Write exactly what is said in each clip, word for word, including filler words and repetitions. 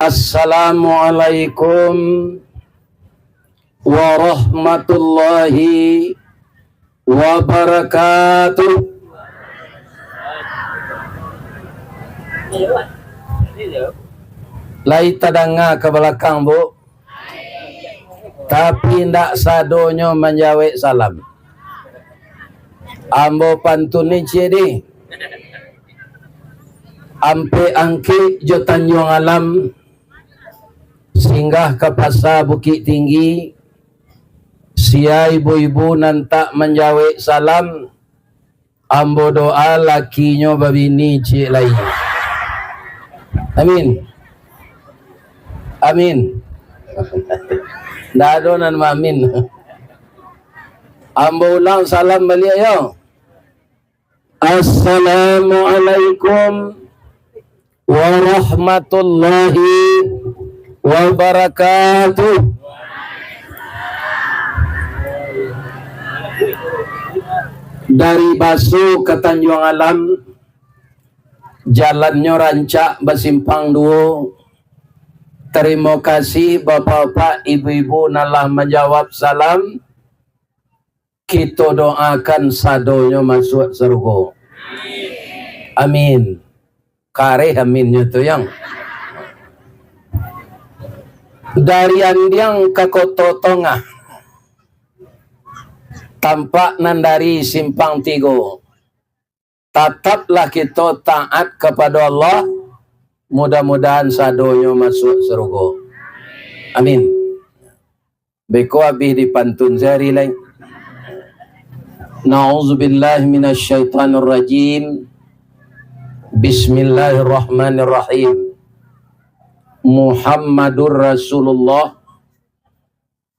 Assalamualaikum warahmatullahi wabarakatuh. Lai tadanga ka balakang, Bu? Tapi ndak sadonyo manjawek salam. Ambo pantun ni, ciek di. Ampek Angkek jo Tanjuang Alam, singgah ka Pasa Bukik Tinggi, sia ibu-ibu nan tak manjawek salam, ambo doa lakinyo babini ciek lai. Amin. Amin. Ndak ado nan maamin. Ambo ulang salam baliak yo. Assalamualaikum warahmatullahi wabarakatuh. Dari Baso ka Tanjuang Alam, jalannyo rancak basimpang duo. Tarimo kasih bapak-bapak, ibu-ibu nan lah manjawab salam. Kito doakan sadonyo masuak sarugo. Amin. Kareh aminnyo tu, yang. Dari Andiang ka Koto Tongah, tampak nan dari Simpang Tigo. Tataplah kito taat kapado Allah, mudah-mudahan sadonyo masuak sarugo. Amin. Beko abih di pantun sahari lai. Na'udzubillahi minasyaitonirrajim. Bismillahirrahmanirrahim. Muhammadur Rasulullah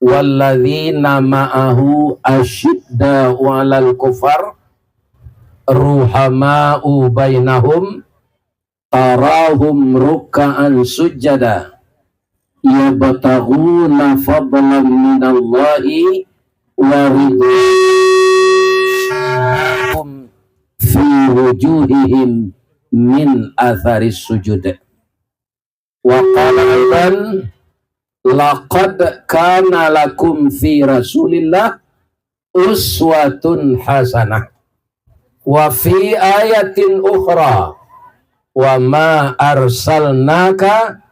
walladzina ma'ahu asyidda'u 'alal kufar ruhama'u bainahum tarahum rukka'an sujjada yabtaghuna fadlan minallahi wa ridwanan fi wujuhihim min atharis sujud. Wa qala aidan, "Laqad kana lakum fi Rasulillah uswatun hasanah." Wa fi ayatin ukhra, "Wa ma arsalnaka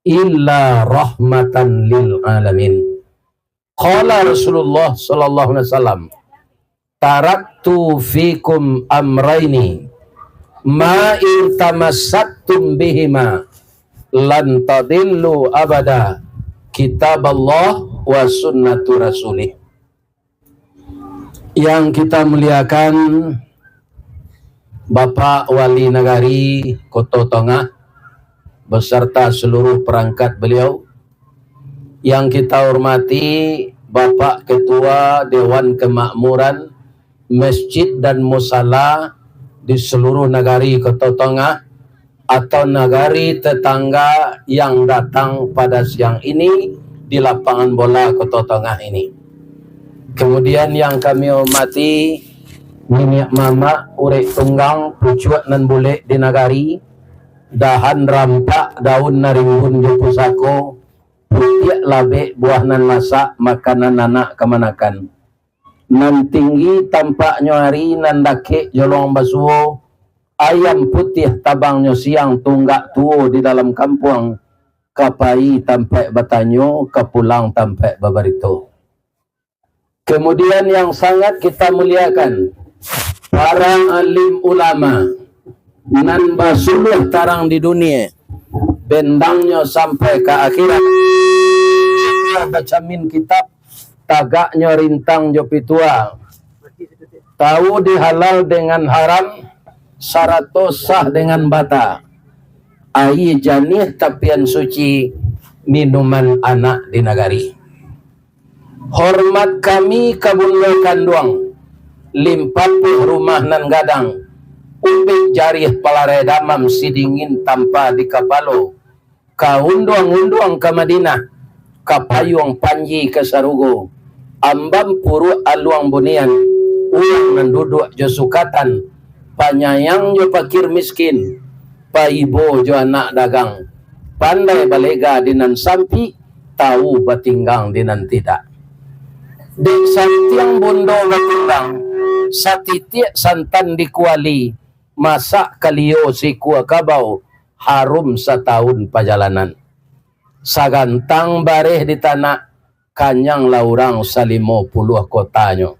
illa rahmatan lil alamin." Qala Rasulullah sallallahu alaihi wasallam, "Taraktu fikum amraini, ma in tamassaktum bihima lan tadillu abada, kitaballah wa sunnatu rasulih." Yang kita muliakan, Bapak Wali Nagari Koto Tongah beserta seluruh perangkat beliau, yang kita hormati Bapak Ketua Dewan Kemakmuran Masjid dan Musala di seluruh nagari Koto Tongah, atau nagari tetangga yang datang pada siang ini di lapangan bola Koto Tongah ini. Kemudian yang kami hormati niniak mamak, urek tunggang, pucuak nan bulek di nagari, dahan rampak, daun nan rimbun jo pusako, putiak labek, buah nan masak, makanan anak kamanakan. Nan tinggi tampaknyo ari, nan dakek jolong basuo, ayam putiah tabangnyo siang, tunggak tuo di dalam kampuang, ka pai tampaik batanyo, ka pulang tampaik babarito. Kemudian yang sangat kita muliakan, para alim ulama nan basuluah tarang di dunia, bendangnyo sampai ka akhirat. Bacamin kitab, tagaknyo rintang jo pitua. Tahu di halal dengan haram, sarato sah dengan bata. Aia janiah tapian suci, minuman anak di nagari. Hormat kami ka bundo kanduang, limpapuah rumah nan gadang, ubek jariah palarai damam, sidingin tampa di kapalo, ka unduang-unduang ka Madinah, ka payuang panji ka sarugo, ambam puruak aluang bunian, urang nan duduak jo sukatan, panyayang jo pakir miskin, paibo jo anak dagang, Pandai balega di nan sampik, tawu batinggang di nan tidak. Dek santiang bundo batinggang, satitiak santan di kuali, masak kalio sikua kabau, harum satahun pajalanan. Sagantang bareh di tanak, kanyang lah urang salimo puluah kotanyo.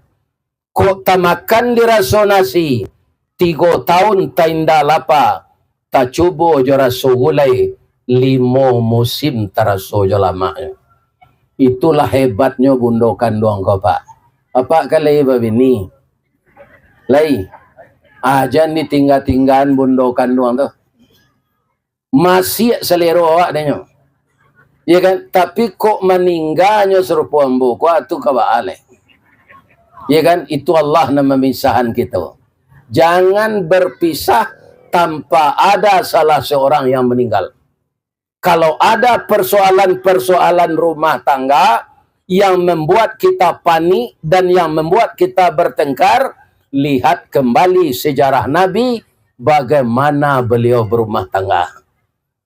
Kok tamakan di raso nasi, tigo taun tainda lapa, tacubo jo raso gulai, limo musim taraso jo lamaknyo. Itulah hebatnyo bundo kanduang ko, Pak. Apak kan lai babini? Lai. Ah, jan ditingga-tinggaan bundo kanduang tu. Masiak salero awak denyo. Ya kan? Tapi kok maningganyo sarupo ambo ko, ah, tu ka baa lai. Ya kan? Itu Allah nan mamisahan kito. Jangan berpisah tanpa ada salah seorang yang meninggal. Kalau ada persoalan-persoalan rumah tangga yang membuat kita panik dan yang membuat kita bertengkar, lihat kembali sejarah Nabi, bagaimana beliau berumah tangga.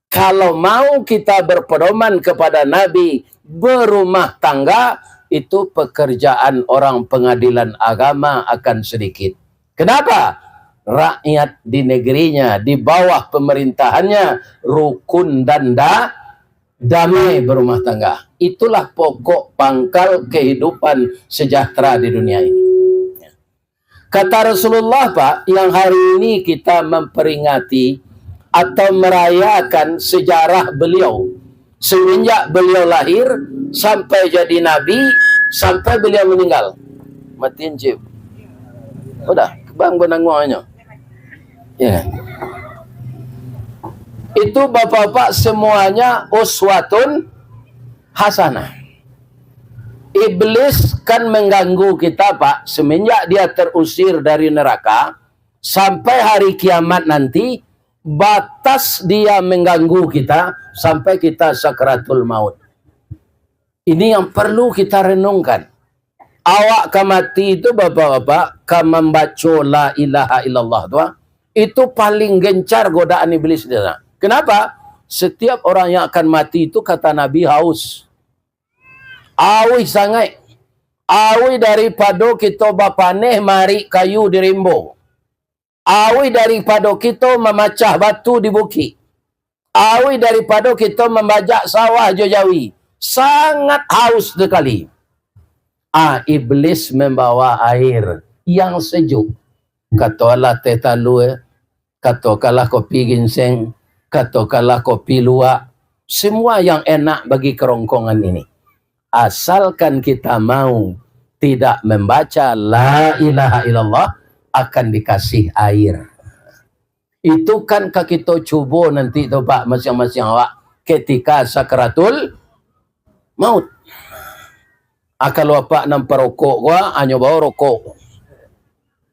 Kalau mau kita berpedoman kepada Nabi berumah tangga, itu pekerjaan orang pengadilan agama akan sedikit. Kenapa? Rakyat di negerinya, di bawah pemerintahannya, rukun dan da-, damai berumah tangga. Itulah pokok pangkal kehidupan sejahtera di dunia ini. Kata Rasulullah, Pak, yang hari ini kita memperingati atau merayakan sejarah beliau, semenjak beliau lahir sampai jadi nabi, sampai beliau meninggal. Matiin chip. Udah, bang benanguangnyo. Ya. Itu bapak-bapak semuanya uswatun hasanah. Iblis kan mengganggu kita, Pak, semenjak dia terusir dari neraka sampai hari kiamat nanti, batas dia mengganggu kita sampai kita sakaratul maut. Ini yang perlu kita renungkan. Awak ka mati tu, bapak-bapak, ka mambaco la ilaha illallah tu, ah, itu paling gencar godaan iblis di sana. Kenapa? Setiap orang yang akan mati itu, kata Nabi, haus. Auih sangaik. Auih daripado kito bapaneh marik kayu di rimbo. Auih daripado kito mamacah batu di bukik. Auih daripado kito mambajak sawah jo jawi. Sangat haus sakali. Ah, iblis membawa air yang sejuk. Katokanlah teh talua, katokanlah kopi ginseng, katokanlah kopi luwak, semua yang enak bagi kerongkongan ini. Asalkan kita mau tidak membaca la ilaha illallah, akan dikasih air. Itu kan ka kito cubo nanti tu, Pak, masiang-masiang awak ketika sakaratul maut. Ah, kalau apak nan parokok ko, ah, nyo bawa rokok.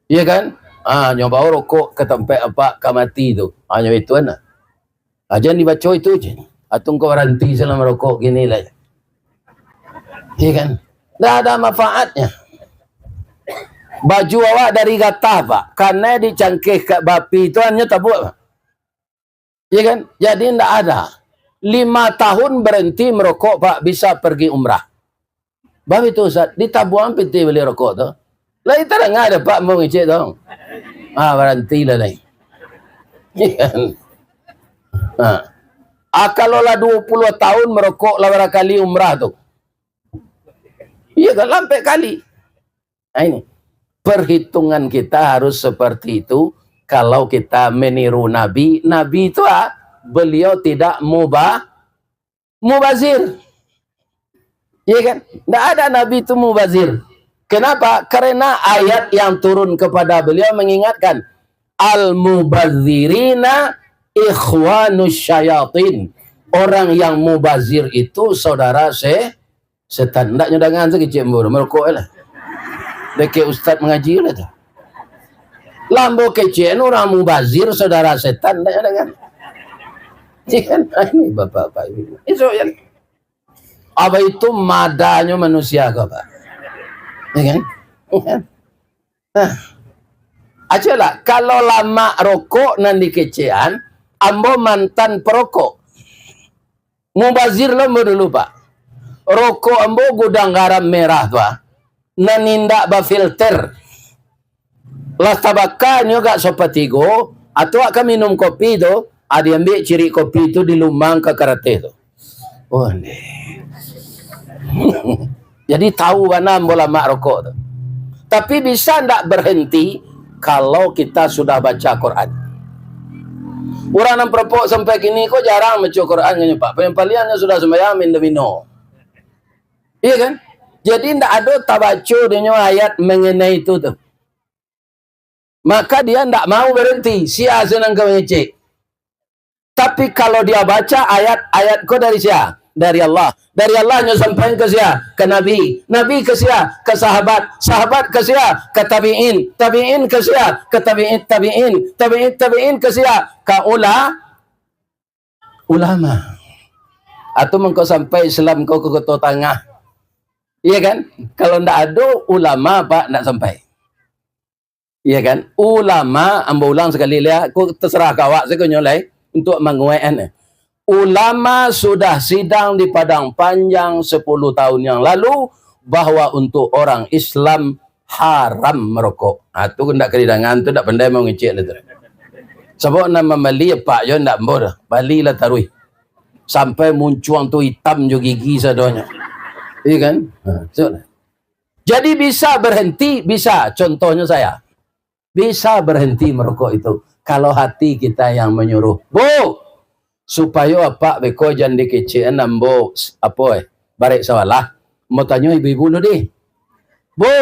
Iya kan? Ah, nyo bawa rokok ka tampek apak ka mati tu. Ah, nyo itu nah. Ah, jan dibaco itu je. Atung ko baranti salah marokok kini lah. Iya kan? Ndak ada manfaatnya. Baju awak dari gatah, Pak. Kanai dicangkeh ka bapi tu, hanyo tabuak, Pak. Ya kan? Jadi ndak ada. Lima tahun berhenti merokok, Pak, bisa pergi umrah. Bah itu, Ustaz, ditabuang pitih bali rokok tu. Lai tadanga dek Apak mangecek tu. Ah, baranti lah lai. Ya kan? Ha. Ah, kalau lah dua puluh tahun merokok lah bara kali umrah tu. Iya kan? Lah ampek kali. Nah, ini. Perhitungan kita harus seperti itu. Kalau kita meniru Nabi, Nabi itu, ah, beliau tidak muba-, mubazir. Iya kan? Ndak ada Nabi itu mubazir. Kenapa? Karena ayat yang turun kepada beliau mengingatkan, "Al-mubazirina ikhwanus syayatin." Orang yang mubazir itu saudara se-, setan. Ndak nyo dangan tu kecek ambo, marokok lah. Dakek ustaz mangaji lah tu. Lah ambo kecek, anu urang mubazir, saudara setan, ndak nyo dangan. Iya kan? Ah, ini bapak-bapak ini. Esok ya. Apa itu madanyo manusia ko, Pak? Iya kan? Iya kan? Nah. Aja lah, kalau lamak rokok nan dikecekan, ambo mantan perokok. Mubazir lo ambo dulu, Pak. Rokok ambo Gudang Garam Merah tu, ah, nan indak bafilter. Lah tabaka nyo agak sapatigo, atau ka minum kopi tu, ah, diambiak cirik kopi tu, dilumang ka karateh tu. Oh, ni. Jadi, tahu bana ambo lamak rokok tu. Tapi, bisa ndak berhenti kalau kita sudah baca Quran? Urang nan parokok sampai kini ko jarang baca Quran, kan, Pak. Paling-paling nyo sudah sumbayang, main domino. Iya, kan? Jadi, ndak ado tabaco dinyo ayat mengenai itu tu. Maka dia ndak mau berhenti. Sia se nan ka mangecek. Tapi kalau dia baca ayat, ayat ko dari sia? Dari Allah. Dari Allah nyo sampaian ka sia? Ka Nabi. Nabi ka sia? Ka sahabat. Sahabat ka sia? Ka tabiin. Tabiin ka sia? Ka tabiin tabiin. Tabiin tabiin ka sia? Ka ula-, ulama. Atau mangko sampai Islam ko ka Koto Tangah. Iya, kan? Kalau ndak ado ulama, Pak, ndak sampai. Iya, kan? Ulama, ambo ulang sakali lai, ko terserah ka awak sakonyo lai, untuak manguaik an. Ulama sudah sidang di Padang Panjang sepuluh tahun yang lalu, bahwa untuk orang Islam haram merokok. Ha, tu ndak ka didangaan, tu ndak pandai mangecek lah tu. Sabab nan mambali apak jo, ndak ambo doh. Balilah taruih. Sampai muncuang tu itam jo gigi sadonyo. Iya, kan? Ha, so. Jadi, bisa berhenti, bisa. Contohnya saya. Bisa berhenti merokok itu, kalau hati kita yang menyuruh. Bu, supayo apak beko jan dikecekan ambo, apo, eh, barek sawalah. Mau tanyo ibu-ibu dulu deh. Bu,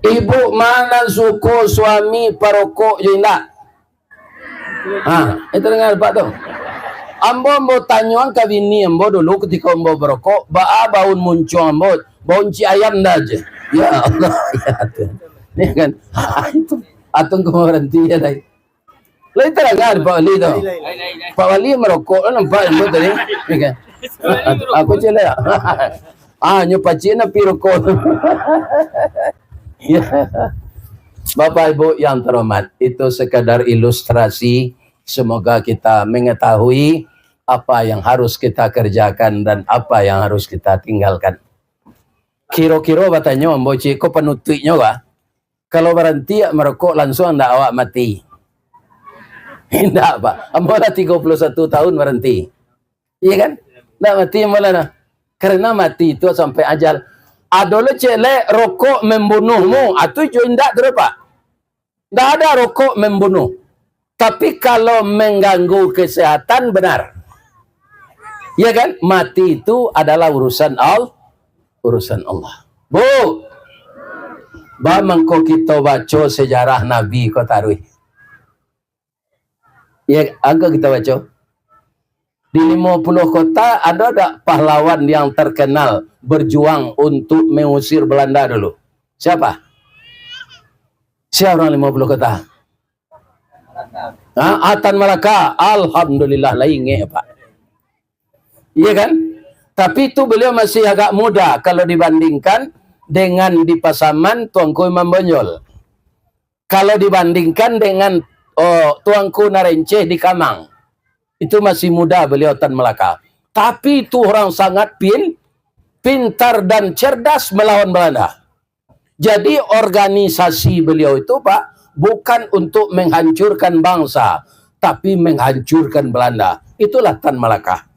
ibu ma nan suko suami parokok jo indak? Ha, itu danga apak tu. Ambo, ambo tanyoan ka bini ambo dulu, kutiko ambo barokok, baa baun muncuang ambo, baun cik ayam dah je. Ya Allah, ya Tuhan. Ni kan, ha, itu. Atau kau berhenti ya, dai. Lai tadanga Pak Wali tu. Pak Wali marokok lah nampak ambo tadi. Ya kan? Aku celek. Ah, nyo pacik na pi rokok tu. Ya. Bapak Ibu yang terhormat, itu sekadar ilustrasi. Semoga kita mengetahui apa yang harus kita kerjakan dan apa yang harus kita tinggalkan. Kiro-kiro batanyo ambo, cik, ko panutuiknyo, bah? Kalau baranti awak marokok, lansuang ndak awak mati? Indak, Pak. Ambo lah tigo puluah satu tahun baranti. Iya, kan? Ndak mati ambo lah, nah. Karena mati itu sampai ajal. Ado lo cek lek, rokok membunuhmu. Ah, tu jo indak tu, Pak. Ndak ada rokok membunuh. Tapi kalau mengganggu kesehatan, benar. Ya, kan? Mati itu adalah urusan Al-, urusan Allah. Bu, ba mangko kito baco sejarah Nabi ko taruih. Ya, angko kito baco. Di Limo Puluah Kota, ada dak pahlawan yang terkenal berjuang untuk mengusir Belanda dulu? Siapa? Siapa orang Limo Puluah Kota? Ha, Tan Malaka. Alhamdulillah, lah ingek, Pak. Iya, kan? Tapi itu beliau masih agak muda kalau dibandingkan dengan di Pasaman, Tuanku Imam Bonjol. Kalau dibandingkan dengan, oh, Tuanku Narenceh di Kamang, itu masih muda beliau, Tan Malaka. Tapi itu orang sangat pin-, pintar dan cerdas melawan Belanda. Jadi, organisasi beliau itu, Pak, bukan untuk menghancurkan bangsa, tapi menghancurkan Belanda. Itulah Tan Malaka.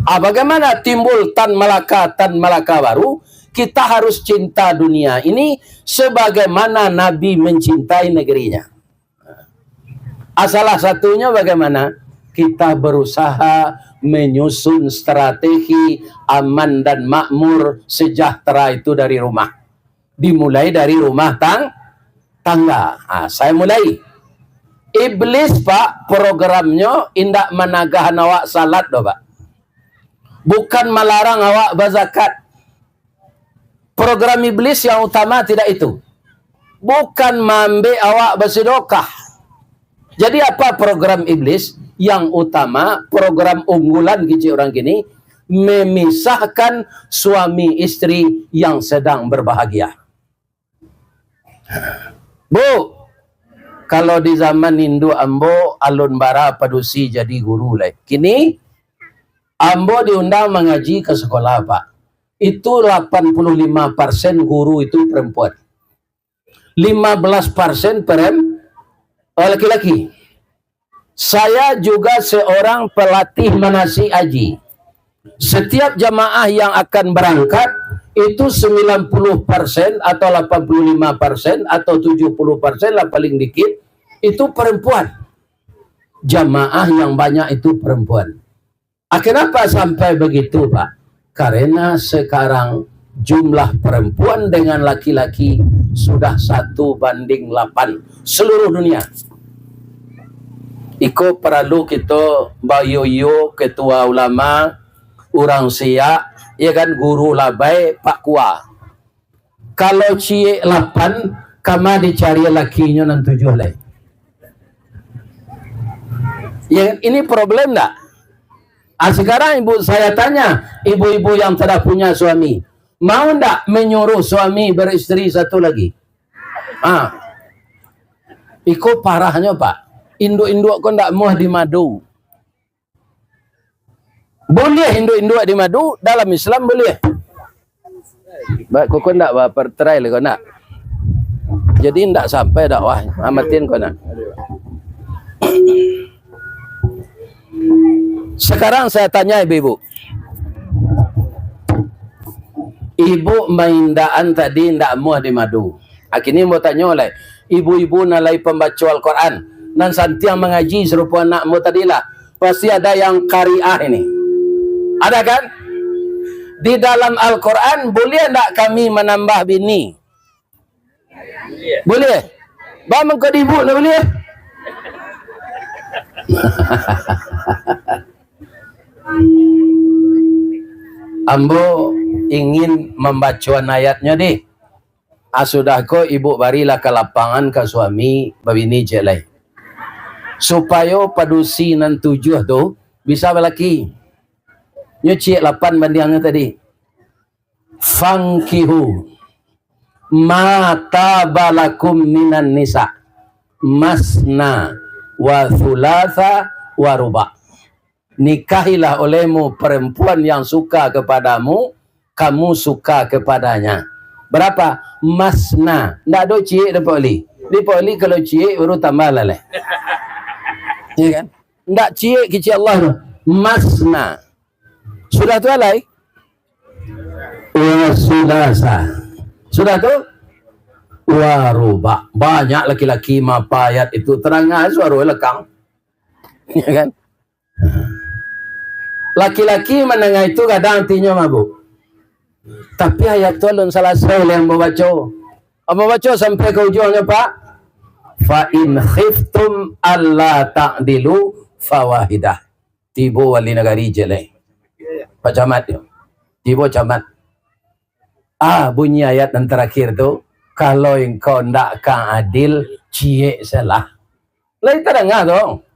Ah, bagaimana timbul Tan Malaka, Tan Malaka baru? Kita harus cinta dunia ini sebagaimana Nabi mencintai negerinya. Ah, salah satunya bagaimana? Kita berusaha menyusun strategi aman dan makmur, sejahtera itu dari rumah. Dimulai dari rumah tang-, tangga. Ah, saya mulai. Iblis, Pak, programnyo indak managahan awak salat doh, Pak. Bukan malarang awak bazakat. Program iblis yang utama tidak itu. Bukan maambek awak basidokah. Jadi, apa program iblis? Yang utama, program unggulan kecil orang kini, memisahkan suami istri yang sedang berbahagia. Bu, kalau di zaman induak ambo, alun bara padusi jadi guru lai. Kini, Ambo diundang mangaji ka sekolah, Pak. Itu lapan puluh lima persen guru itu perempuan. Lima belas persen perem-, oh, laki-laki. Saya juga seorang pelatih manasik haji. Setiap jamaah yang akan berangkat, itu sembilan puluh persen atau lapan puluh lima persen atau tujuh puluh persen lah paling dikit, itu perempuan. Jamaah yang banyak itu perempuan. Ah, kenapa sampai begitu, Pak? Karena sekarang jumlah perempuan dengan laki-laki sudah satu banding lapan seluruh dunia. Iko paralu kito bayo-iyo ketua ulama, urang siak, ya kan, guru labai, Pak Kua. Kalau ciek lapan, kama dicari lakinyo nan tujuah lai. Ya, ini problem ndak? Ah, sekarang ibu saya tanya, ibu-ibu yang sudah punya suami, mau ndak menyuruh suami beristri satu lagi? Ah. Iko parahnyo, Pak. Induak-induak ko ndak muah dimadu. Buliah induak-induak dimadu, dalam Islam buliah. Ba-, koko ndak baperterai lagi, nak. Jadi ndak sampai dakwah, amatin ko nak. Sekarang saya tanya ibu-ibu. Ibu maindaan tadi ndak muah dimadu. Akhirnya mau tanyo lai, ibu-ibu nan lai pambaco Al-Quran, nan santiang mangaji sarupo anak ambo tadi lah, pasti ada yang kariah ini. Ada kan? Di dalam Al-Quran, buliah ndak kami manambah bini? Buliah? Ba mangko di ibu ndak buliah? Ambo ingin mambacoan ayatnyo, dih. Ah, sudah ko, ibu barilah ka lapangan ka suami babini ciek lai. Supayo padusi nan tujuah tu bisa balaki. Nyo ciek lapan bandiangnyo tadi. Fankihu ma taba lakum minan nisa, masna wa thulatha wa ruba. Nikahilah olehmu perempuan yang suka kepadamu, kamu suka kepadanya. Berapa? Masna. Ndak ado ciek dapek oli. Dapek oli kalau ciek baru tambah lah lai. Ya kan? Ndak ciek kecek Allah tu. Masna. Sudah tu alai? Wa sulasa. Sudah tu? Wa ruba. Banyak laki-laki mapa ayat itu, terangah suaro lekang. Ya kan? Laki-laki mandanga itu kadang atinyo mabuk. Tapi ayat tu alun salasai lai ambo baco. Ambo baco sampai ka ujuangnyo, Pak. Fa in khiftum alla ta'dilu fawahidah. Tibo wali nagari ciek lai. Pak Camat tu. Tibo Camat. Ah, bunyi ayat nan tarakhir tu, "Kalau engkau ndak ka adil, ciek salah." Lai tadanga tu.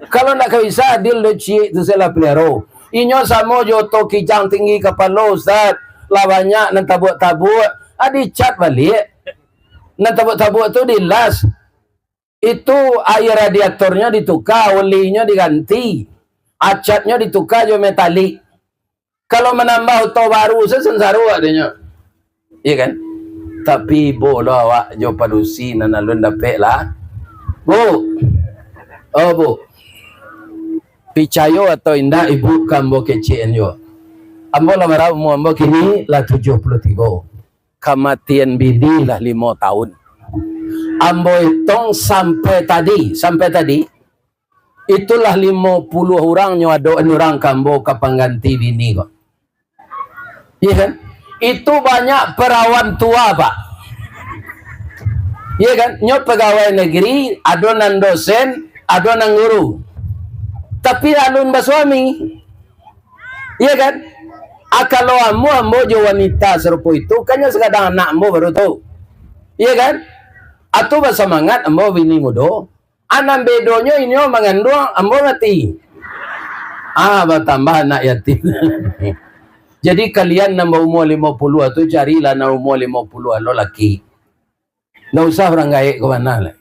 Kalau ndak ka bisa adil, do ciek tu salah peliharo. Inyo samo jo oto kijang tinggi kapalo, Ustaz. Lah banyak nan tabuak-tabuak, ah, dicat baliak. Nan tabuak-tabuak tu dilas. Itu aia radiatornyo dituka, olinyo diganti, acatnyo dituka jo metalik. Kalau manambah oto baru, se-, sansaro adanyo. Iya kan? Tapi, Bu, lo awak jo padusi nan alun dapek lah. Bu. Oh, Bu. Picayo atau indak, Ibu, ka ambo kecekan juo. Ambo lah bara umua ambo kini? Lah tujuah puluah tigo. Kamatian bini lah limo taun. Ambo itong sampai tadi, sampai tadi, itulah limo puluah urang nyo adokan urang ka ambo ka pangganti bini ko. Iya kan? Itu banyak perawan tua, Pak. Iya kan? Nyo pegawai negeri, ado nan dosen, ado nan guru. Tapi alun basuami. Iya kan? Ah, kalau ambo, ambo jo wanita sarupo itu, kan nyo sakadang anak ambo baru tu. Iya kan? Atu basamangat ambo bini mudo. Ah, nan bedonyo inyo manganduang, ambo mati. Ah, batambah anak yatim. Jadi kalian nan baumua limo puluah tu, carilah nan umua limo puluah lo laki. Ndak usah urang gaek ka mana lai.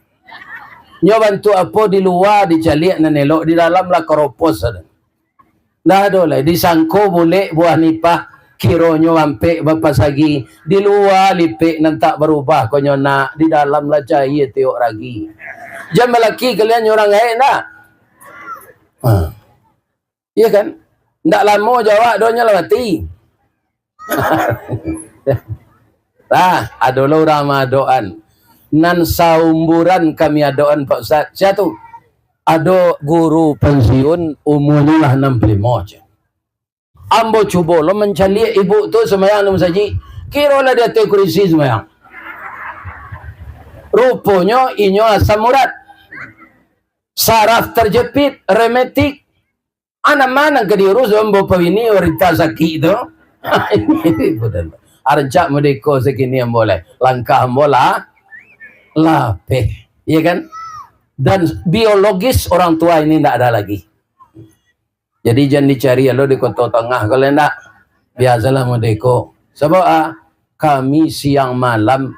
Nyo bantuak apo di lua dicaliak nan elok, di dalam lah karopos ado. Lah ado lai, disangko bulek buah nipah, kironyo ampek bapasagi, di lua lipek nan tak barubah konyo nak, di dalam lah caia tiok ragi. Jan balaki kalian nyo urang gaek ndak? Ha. Iya kan? Ndak lamo jo awak doh nyo lah mati. Lah, ado lo urang maadokan. Nan saumuran kami adokan, Pak Ustaz. Sia tu? Ado guru pensiun, umuanyo lah anam puluah limo je. Ambo cubo lo mancaliak ibu tu sumbayang di musajik. Kiro lah di ateh kurisi sumbayang. Ruponyo inyo asam urat. Saraf terjepit, rematik. Anak ma nan ka diurus, ambo pabini, urita sakik tu. Arancak mudeko sakini ambo lai. Langkah ambo lah lapeh. Iya kan? Dan biologis orang tua ini ndak ada lagi. Jadi jan dicari alo di Koto Tangah kalau ndak. Biasalah mudeko. Sabab, ah, kami siang malam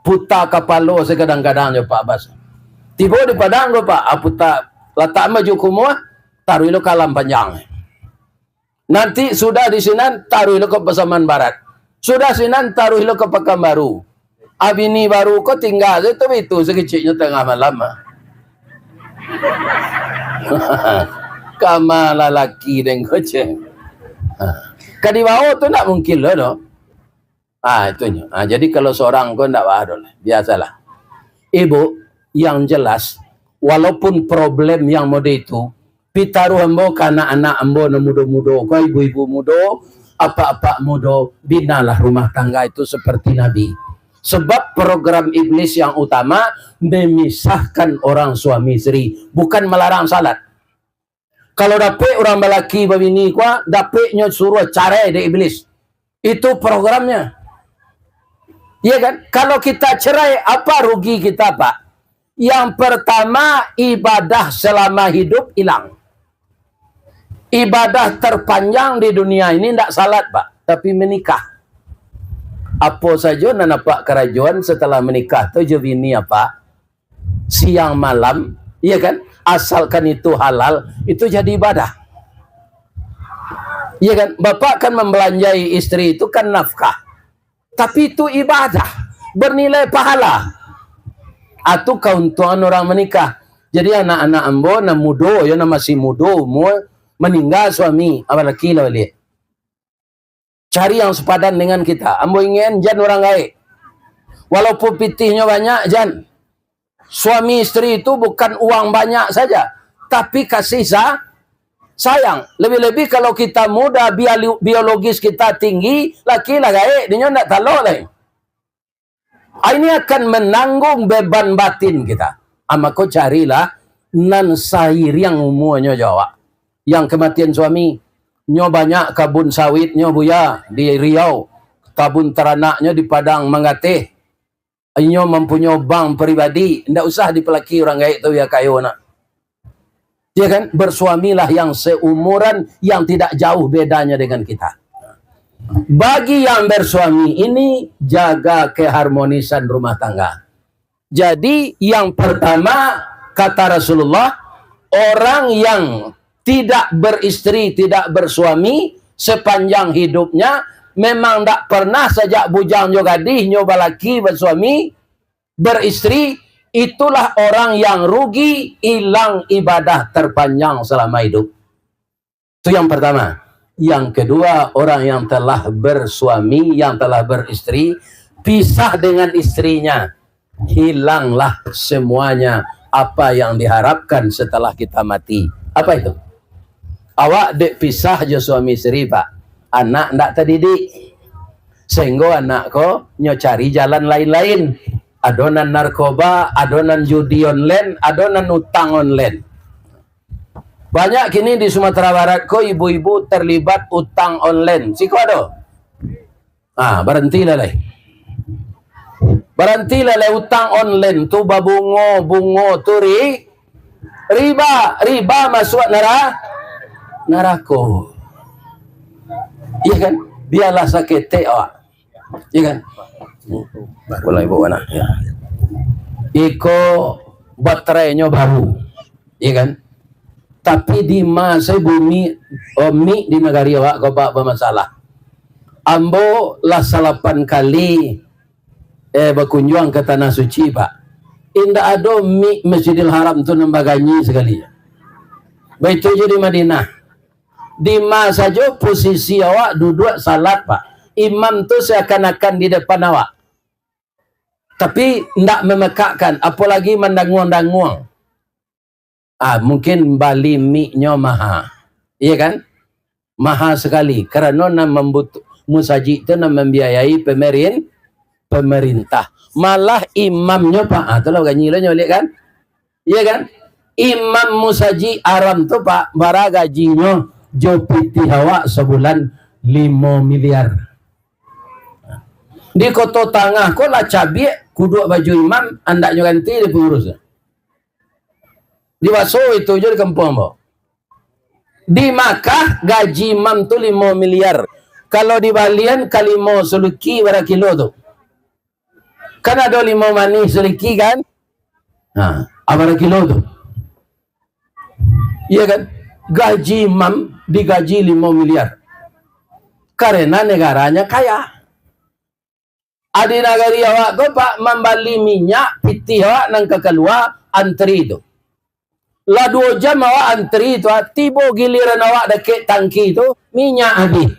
puta kapalo sakadang-kadang jo Pak Bas. Tibo di Padang ko, Pak, ah, puta latak maju kumuah, taruih lo ka Alam Panjang. Nanti sudah di sinan, taruih lo ka Pasaman Barat. Sudah sinan, taruih lo ka Pakanbaru. Abini baru ko tingga se tu, itu sakeciknyo tangah malam, ah. Kama lalaki den ko, ceh. Ha. Ka dibawo tu ndak mungkin lo doh. Ah, itunyo. Ah, jadi kalau sorang ko ndak baa doh lah. Biasalah. Ibu, yang jelas, walaupun problem yang mode itu, pitaruah ambo ka anak-anak ambo nan mudo-mudo, ka ibu-ibu mudo, apak-apak mudo, binalah rumah tangga itu seperti Nabi. Sebab program iblis yang utama memisahkan orang suami isteri, bukan melarang salat. Kalau dapek urang balaki babini ko, dapeknyo suruah carai dek iblis. Itu programnya. Iya kan? Kalau kita cerai, apa rugi kita, Pak? Yang pertama, ibadah selama hidup hilang. Ibadah terpanjang di dunia ini ndak salat, Pak, tapi menikah. Apo sajo nan apak karajoan setelah menikah tu jo bini apak, siang malam, iya kan? Asalkan itu halal, itu jadi ibadah. Iya kan? Bapak kan membelanjai istri itu kan nafkah. Tapi itu ibadah, bernilai pahala. Atu kauntungan orang menikah. Jadi anak-anak ambo nan mudo, yo nan masih mudo umur, maningga suami, abalaki lah baliak. Cari yang sepadan dengan kita. Ambo ingin jan urang gaek. Walaupun pitihnyo banyak, jan. Suami istri itu bukan uang banyak saja, tapi kasih sa-, sayang. Lebih-lebih kalau kita muda, biali-, biologis kita tinggi, laki lah gaek, dinyo ndak talok lai. Ah, ini akan menanggung beban batin kita. Ah, mako carilah nan sairiang umuanyo jo awak. Yang kematian suami, nyo banyak kabun sawitnyo, Buya, di Riau. Kabun taranaknyo di Padang Manggateh. Inyo mampunyoi bank pribadi, ndak usah dipalaki urang gaek tu, biar kayo nak. Ya kan? Bersuamilah yang seumuran, yang tidak jauh bedanya dengan kita. Bagi yang bersuami ini, jaga keharmonisan rumah tangga. Jadi, yang pertama, kata Rasulullah, orang yang tidak beristri, tidak bersuami, sepanjang hidupnya, memang ndak pernah sajak bujang jo gadih nyo balaki, basuami, beristri, itulah orang yang rugi, hilang ibadah terpanjang selama hidup. Itu yang pertama. Yang kedua, orang yang telah bersuami, yang telah beristri, pisah dengan istrinya, hilanglah semuanya apa yang diharapkan setelah kita mati. Apa itu? Awak dek pisah jo suami istri, Pak. Anak ndak tadidik. Sehingga anak ko nyo cari jalan lain-lain. Ado nan narkoba, ado nan judi online, ado nan utang online. Banyak kini di Sumatera Barat ko ibu-ibu terlibat utang online. Siko ado? Ah, barantilah lai. Barantilah lai utang online tu, babungo-bungo tu ri-, riba, riba masuak nara-, narako. Iya kan? Biarlah saketek awak. Iya kan? Barulah ibu anak. Ya. Iko baterainyo baru. Iya kan? Tapi di ma sajo bumi, oh, mik di nagari awak ko, Pak, bamasalah. Ambo lah salapan kali, eh, bakunjuang ka Tanah Suci, Pak. Indak ado mik Masjidil Haram tu nan baganyi sakali. Baitu jo di Madinah. Di ma sajo posisi awak duduak salat, Pak. Imam tu seakan-akan di depan awak. Tapi ndak mamekakkan, apolagi mandanguang-danguang. Ah, mungkin bali miknyo maha. Iya kan? Maha sakali. Karano nan mambutu-, musajik tu nan mambiayai pemerin-, pemerintah. Malah imamnyo, Pak, ah, tu lah ganyi lo nyo, liek kan? Iya kan? Imam musajik haram tu, Pak, bara gajinyo jo pitih awak sabulan? Limo miliar. Di Koto Tangah ko lah cabiak kuduak baju imam, andaknyo ganti di pangurus. Di Baso itu jo di kampuang ambo. Di Makkah gaji imam tu limo miliar. Kalau dibalian ka limo Suliki bara kilo tu. Kan ado limo manih Suliki kan? Nah, bara kilo tu. Iya kan? Gaji imam digaji limo miliar. Karena negaranya kaya. Adi nagari awak ko, Pak, mambali minyak pitih awak nan ka kalua antri tu. Lah duo jam awak antri tu, ah, tibo giliran awak dakek tangki tu, minyak abih.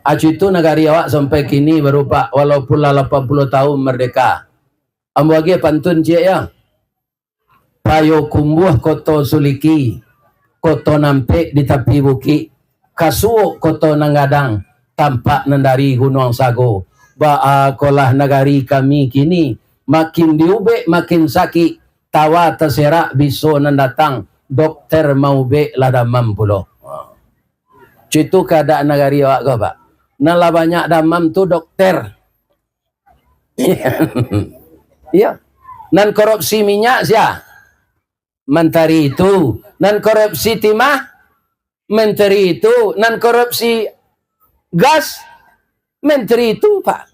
Acu itu nagari awak sampai kini baru, Pak, walaupun lah lapan puluah tahun merdeka. Ambo agiah pantun ciek ya. Payokumbuah Koto Suliki, koto nampek di tapi bukik, kasuok koto nan gadang, tampak nan dari Gunuang Sago. Baa kolah nagari kami kini, makin diubek makin sakik, tawa taserak biso nan datang, dokter maubek lah damam pulo. Cuitu kaadaan nagari awak ko, Pak. Nan lah banyak damam tu dokter. Iya. Nan korupsi minyak sia? Mantari itu. Nan korupsi timah? Mantari itu. Nan korupsi gas? Mantari itu, Pak.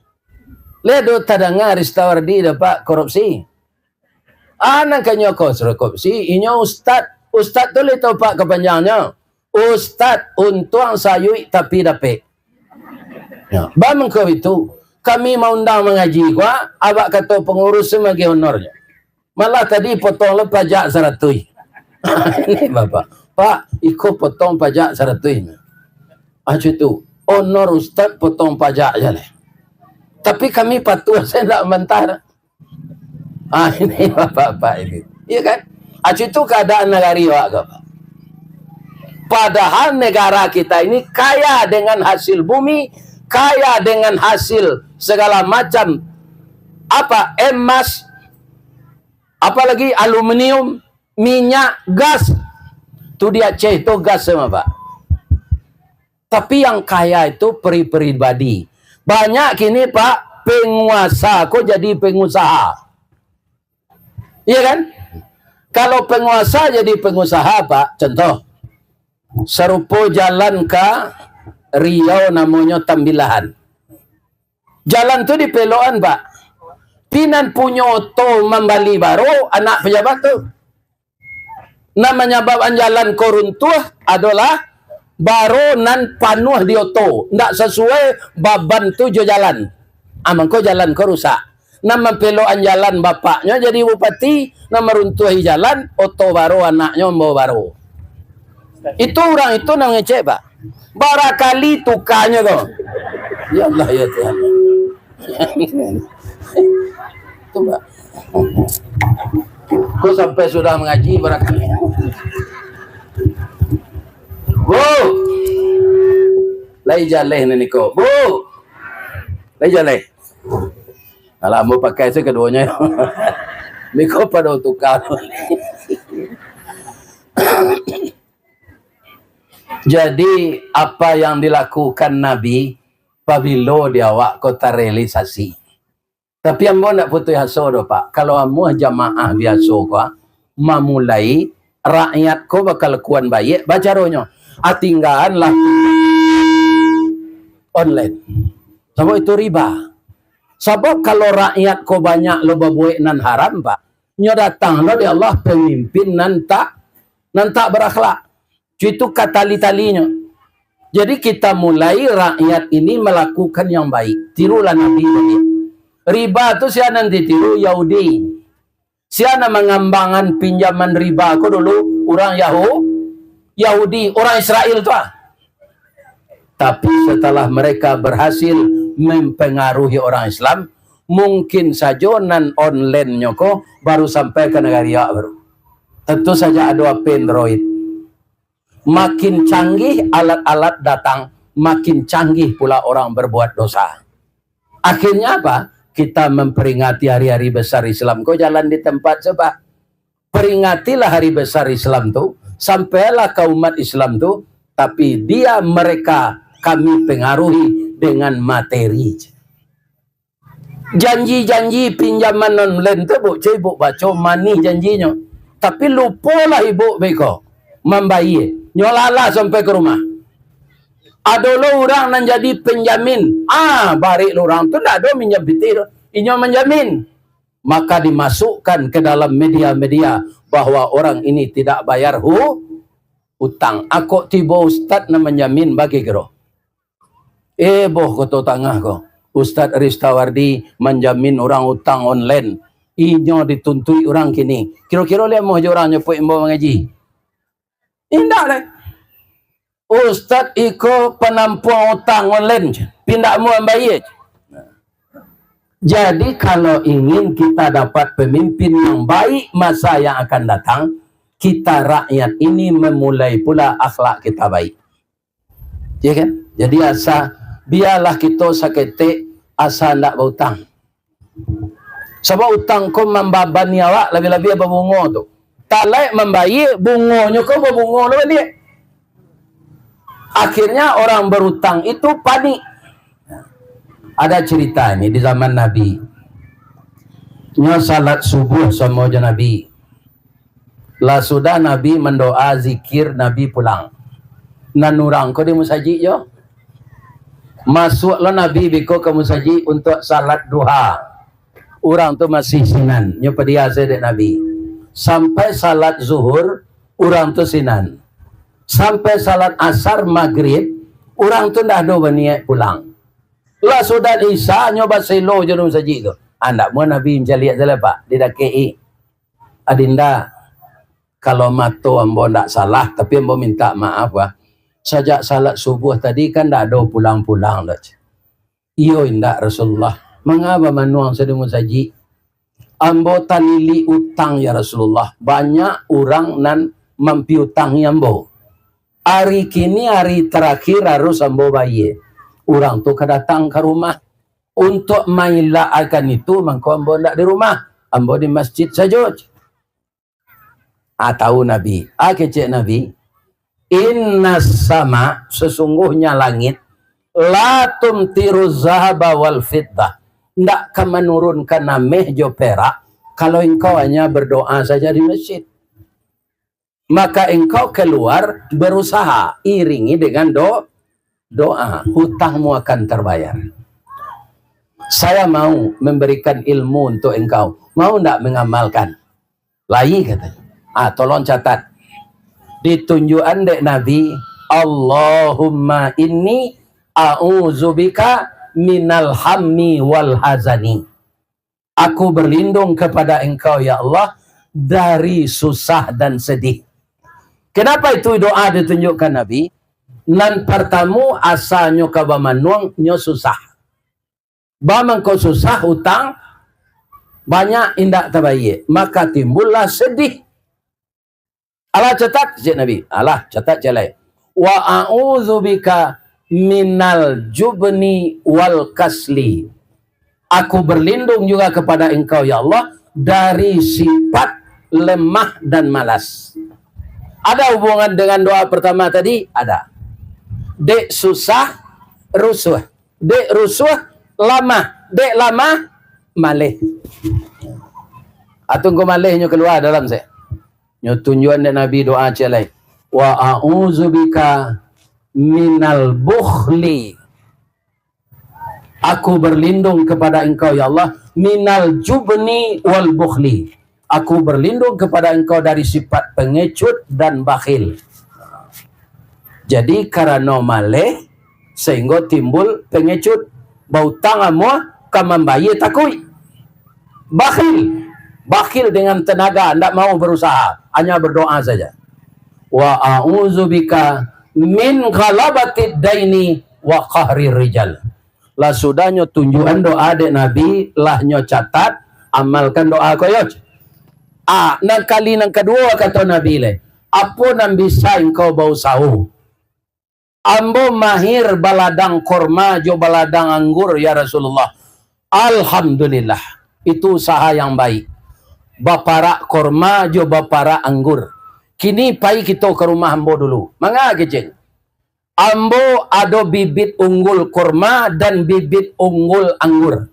Lai ado tadanga Ristawardi dapek korupsi? Ah, nan kanyo korupsi, inyo ustad. Ustad tu lai tau, Pak, kapanjangnyo. Ustad untuang sayuik tapi dapek. Ya, bamangko itu, kami maundang mangaji ko, abak kato pangurus tu magiah honornyo. Malah tadi potong lo pajak saratuih. Ini Bapak, "Pak, iko potong pajak saratuih." Acu tu, honor ustad potong pajak je lah. Tapi kami patuah, saya ndak mantah. Ah, ini bapak-bapak ini. Iya kan? Acu itu keadaan negari awak ko. Padahal negara kita ini kaya dengan hasil bumi, kaya dengan hasil segala macam, apa, emas, apalagi aluminium, minyak, gas. Tu di Aceh tu gas sama, Pak. Tapi yang kaya itu pri-, pribadi. Banyak kini, Pak, penguasa ko jadi pengusaha. Iya kan? Kalau penguasa jadi pengusaha, Pak, contoh, sarupo jalan ka Riau namonyo Tambilahan. Jalan tu dipelokan, Pak. Pinan punyo oto mambali baro anak pejabat tu. Nan manyababkan jalan ko runtuah adolah baro nan panuah di oto, ndak sasuai baban tu jo jalan. Ah, mangko jalan ko rusak. Nan mampelokan jalan bapaknyo jadi bupati, nan maruntuahi jalan, oto baro anaknyo mambawa baro. Itu urang itu nan ngecek, Pak. Barakali tukanyo tu. Ya Allah, ya Tuhan. Tu, Pak. Ko sampai sudah mangaji barakali. Bu! Lai jaleh ni niko. Bu! Lai jaleh. Alah, ambo pakai se kaduonyo. Niko pado tuka. Jadi, apa yang dilakukan Nabi, pabilo di awak ko tarealisasi. Tapi ambo ndak putuih aso doh, Pak. Kalau amuah jamaah biaso ko, ah, mamulai, rakyat ko bakalakuan baiak, bacaronyo, ah, tinggaanlah online. Sabab itu riba. Sabab kalau rakyat ko banyak lo babuek nan haram, Pak, Nyo datang lo dek Allah pemimpin nan tak, nan tak berakhlak. Itu katali-talinyo. Jadi kita mulai rakyat ini melakukan yang baik. Tirulah Nabi tadi. Riba tu sia nan ditiru? Yahudi. Sia nan mangambangan pinjaman riba ko dulu? Urang Yahu-, Yahudi, urang Israel tu ah. Tapi setelah mereka berhasil mempengaruhi orang Islam, mungkin sajo nan online-nyo ko baru sampai ka nagari awak baru. Tentu saja ado H P Android. Makin canggih alat-alat datang, makin canggih pula orang berbuat dosa. Akhirnya apa? Kita memperingati hari-hari besar Islam ko jalan di tempat sebab. Peringatilah hari besar Islam tu, sampailah ka umat Islam tu, tapi dia, mereka, kami pengaruhi dengan materi. Janji-janji pinjaman online tu, buk cai, buk baco, manih janjinyo. Tapi lupolah ibuk beko mambayie. Nyo lalah sampai ka rumah. Ado lo urang nan jadi penjamin. Ah, barek lo urang tu ndak ado minjam pitih tu. Inyo manjamin. Maka dimasukkan ke dalam media-media bahwa orang ini tidak bayar hu-, utang. Akok tibo ustad nan manjamin bagi kiro. Eh, boh Koto Tangah ko. Ustad Ristawardi manjamin urang utang online. Inyo dituntuik urang kini. Kiro-kiro liak moh jo urang nyapuik ambo mangaji. Indak lai. Ustad iko panampuang utang online je. Pindak amuah bayie je. Jadi, kalau ingin kita dapat pemimpin yang baik masa yang akan datang, kita rakyat ini memulai pula akhlak kita baik. Ya kan? Jadi, asa, biarlah kita saketek asa ndak bautang. Sabab utang ko mambabani awak, labiah-labiah babungo tu. Talaik mambayie, bungonyo ko babungo lo baliak. Akhirnya orang berutang itu panik. Ada cerita ni di zaman Nabi. Nyo salat subuh samo jo Nabi. Lah sudah Nabi mandoa, zikir, Nabi pulang. Nan urang ko di musajik jo. Masuak lo Nabi biko ka musajik untuak salat duha. Urang tu masih sinan, nyo padia sajo dek Nabi. Sampai salat zuhur, urang tu sinan. Sampai salat asar, magrib, urang tu ndak ado baniaik pulang. Lah sudah isya, nyo baselo jo di musajik tu. Ah, ndak amuah Nabi mancaliak sajo lai, Pak, didakek-i. Adinda, kalau mato ambo ndak salah, tapi ambo mintak maaf, bah. Sajak salat subuh tadi kan ndak ado pulang-pulang doh. Iyo indak, Rasulullah? Manga bamanuang sajo di musajik? Ambo talilik utang, ya Rasulullah. Banyak urang nan mampiutangi ambo. Ari kini ari tarakhir harus ambo bayie. Urang tu ka datang ka rumah. Untuak mailak akan itu, mangko ambo ndak di rumah. Ambo di masjid sajo. Ah, tahu Nabi. Ah, kecek Nabi, "Innas sama, sesungguhnya langit, la tumtiru zahaba wal fiddah, ndak ka manurunkan ameh jo perak, kalau engkau hanya berdoa saja di masjid. Maka engkau keluar berusaha, iringi dengan do-, doa, hutangmu akan terbayar. Saya mau memberikan ilmu untuk engkau, mau ndak mengamalkan?" Lai, katonyo. Ah, tolong catat. Ditunjuakan dek Nabi, "Allahumma inni a'udzubika minal hammi wal hazani." Aku berlindung kepada Engkau, ya Allah, dari susah dan sedih. Kenapa itu doa ditunjukkan Nabi? Nan pertamo, asanyo ka bamanuang, nyo susah. Ba mangko susah, utang banyak indak tabayie, maka timbullah sedih. Alah catat, cek Nabi. Alah catat, cek lai. "Wa a'udzubika minal jubni wal kasli." Aku berlindung juga kepada Engkau, ya Allah, dari sifat lemah dan malas. Ada hubungan dengan doa pertama tadi? Ada. Dek susah, rusuh. Dek rusuh, lamah. Dek lamah, maleh. Atun ko malehnyo kalua dalam se. Nyo tunjuan dek Nabi doa ciek lai. "Wa a'udzubika minal bukhli." Aku berlindung kepada Engkau, ya Allah, minal jubni wal bukhli. Aku berlindung kepada engkau dari sifat pengecut dan bakhil. Jadi, karano maleh, sehingga timbul pengecut. Bautang amuah, ka mambayia takuik. Bakhil. Bakhil dengan tenaga, ndak mau berusaha, hanya berdoa saja. Wa a'udzubika min ghalabatid daini wa qahrir rijal. Lah sudah nyo tunjuakan doa dek Nabi, lah nyo catat, amalkan doa ko yo. Ah, nan kali nan kaduo kato Nabi leh, "Apo nan bisa engkau bausaho?" "Ambo mahir baladang korma jo baladang anggur, ya Rasulullah." "Alhamdulillah, itu usaha yang baik. Baparak korma jo baparak anggur. Kini pai kito ka rumah ambo dulu." "Manga?" kecek. "Ambo ado bibit unggul korma dan bibit unggul anggur.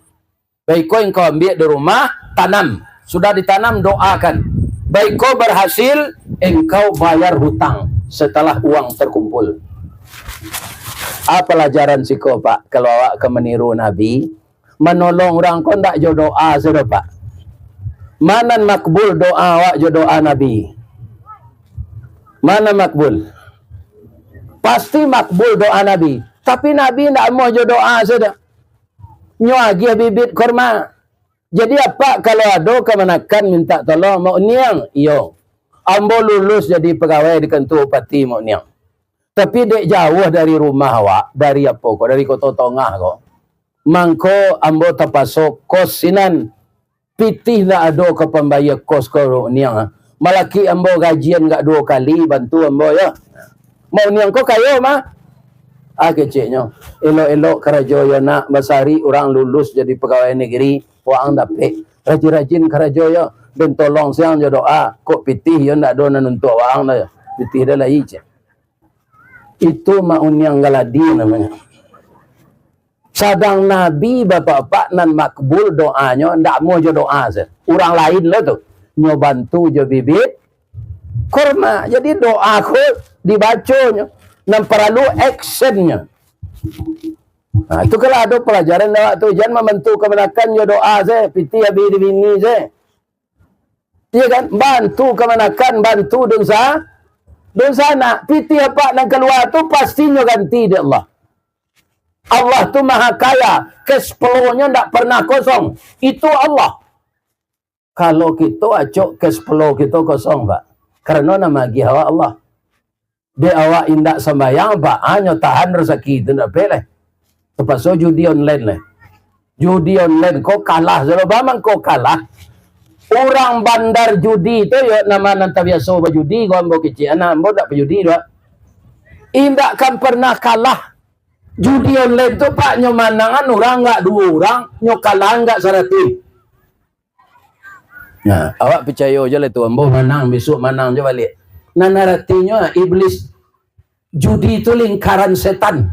Baiko engkau ambiak di rumah, tanam. Sudah ditanam, doakan. Baiko berhasil, engkau bayar hutang setelah uang terkumpul." Apa pelajaran siko, Pak, kalau awak ka maniru Nabi? Manolong urang ko ndak jo doa sajo, Pak. Ma nan makbul doa awak jo doa Nabi? Ma nan makbul? Pasti makbul doa Nabi. Tapi Nabi ndak amuah jo doa sajo. Nyo agiah bibit korma. Jadi, apak kalau ado kamanakan mintak tolong, Mak Uniang, iyo. Ambo lulus jadi pagawai di kantua bupati, Mak Uniang. Tapi dek jauah dari rumah awak, dari apo ko, dari Koto Tongah ko. Mangko ambo tapaso kos sinan. Pitih ndak ado ka pambayia kos ko, Mak Uniang, ah. Malakik ambo gajian gak duo kali, bantu ambo, yo. Mak Uniang ko kayo mah. Ah, keceknyo. Elok-elok karajo yo nak, basari urang lulus jadi pagawai negeri, waang dapek. Rajin-rajin karajo yo, den tolong siang jo doa. Kok pitih yo ndak ado nan untuak waang dah yo. Pitih dah lai, cek. Itu Mak Uniang Galadi namonyo. Sadang Nabi, bapak-bapak, nan makbul doanyo, ndak amuah jo doa se. Urang lain lo tu. Nyo bantu jo bibit korma. Jadi doa ko dibaconyo. Nan paralu actionnyo. Nah, itu kalau ado pelajaran awak tu, jan mambantu kamanakan jo doa se, pitih abih di bini se. Iya kan? Bantu kamanakan, bantu dunsa-, dunsanak. Pitih apak nan kalua tu pastinyo ganti dek Allah. Allah tu maha kaya, cash flow-nyo ndak pernah kosong. Itu Allah. Kalau kito acok cash flow kito kosong, Pak. Karano nan magiah awak Allah. Dek awak indak sambayang, baa nyo tahan rasaki tu ndak dapek lai. Tapaso judi online lai. Judi online ko kalah, salo bamang ko kalah. Urang bandar judi tu yo, nan ma nan tabiaso bajudi, ko ambo kecek, anak ambo ndak bajudi doh. Indak kan pernah kalah. Judi online tu, Pak, nyo manangan urang gak duo urang, nyo kalahan gak saratuih. Nah, awak picayo jo lah tu, ambo manang, bisuak manang jo baliak. Nan aratinyo, iblis, judi tu lingkaran setan.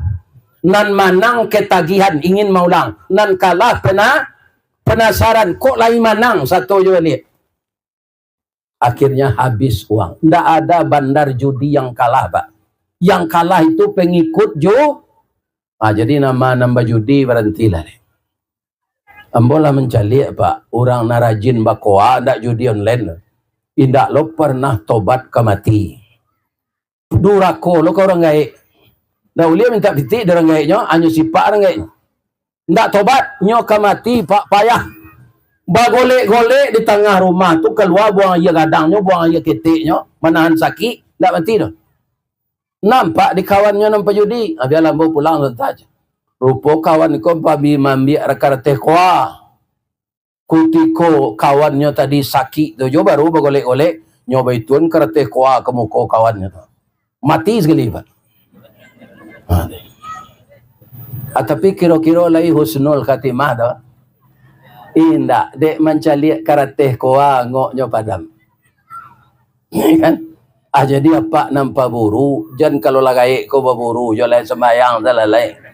Nan manang ketagihan, ingin maulang. Nan kalah pena-, penasaran, kok lai manang, sato jo baliak. Akhirnya habis uang. Ndak ada bandar judi yang kalah, Pak. Yang kalah itu pengikut ju-, ah, jadi nan ma nan bajudi barantilah deh. Ambo lah mancaliak, Pak, urang nan rajin bakoa, ndak judi online, indak lo pernah tobat ka mati. Durako lo ka urang gaek. Ndak buliah mintak pitih dari urang gaeknyo, hanyo sipak urang gaeknyo. Ndak tobat, nyo ka mati, Pak, payah. Bagolek-golek di tangah rumah tu, kalua buang aia gadangnyo, buang aia keteknyo, manahan sakik, ndak mati doh. Nampak di kawannyo nan pajudi, ah, bialah ambo pulang lantai. Rupo kawan ko pabi maambiak karateh koa. Kutiko kawannyo tadi sakik tu jo, baru bagolek-golek, nyo baituan karateh koa ka muko kawannyo tu. Mati sakali, Pak. Ha, deh. Ah, tapi kiro-kiro lai husnul khatimah tu? Indak, dek mancaliak karateh koa, angoknyo padam. Kan? Ah, jadi apak nan paburu, jan kalau lah gaek ko baburu, jo lai sambayang salalai.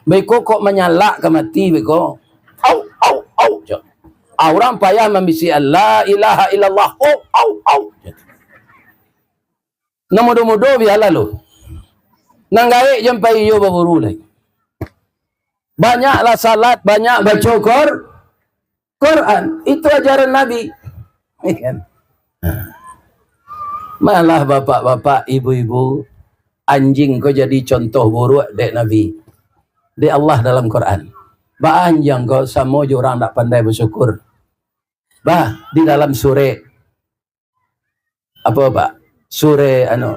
Beko kok manyalak ka mati beko. Au, au, au, jo. Ah, urang payah mambisiak, "La ilaha illallah." Au, au, au. Nan mudo-mudo bialah lo. Nan gaek jan pai iyo baburu lai. Banyaklah salat, banyak baco Qur-, Quran. Itu ajaran Nabi. Kan? Nah. Malah bapak-bapak, ibu-ibu, anjing ko jadi contoh buruak dek Nabi, dek Allah dalam Quran. Ba anjing ko samo jo urang ndak pandai basyukur. Bah, di dalam surek, apa, Pak? Surek, anu,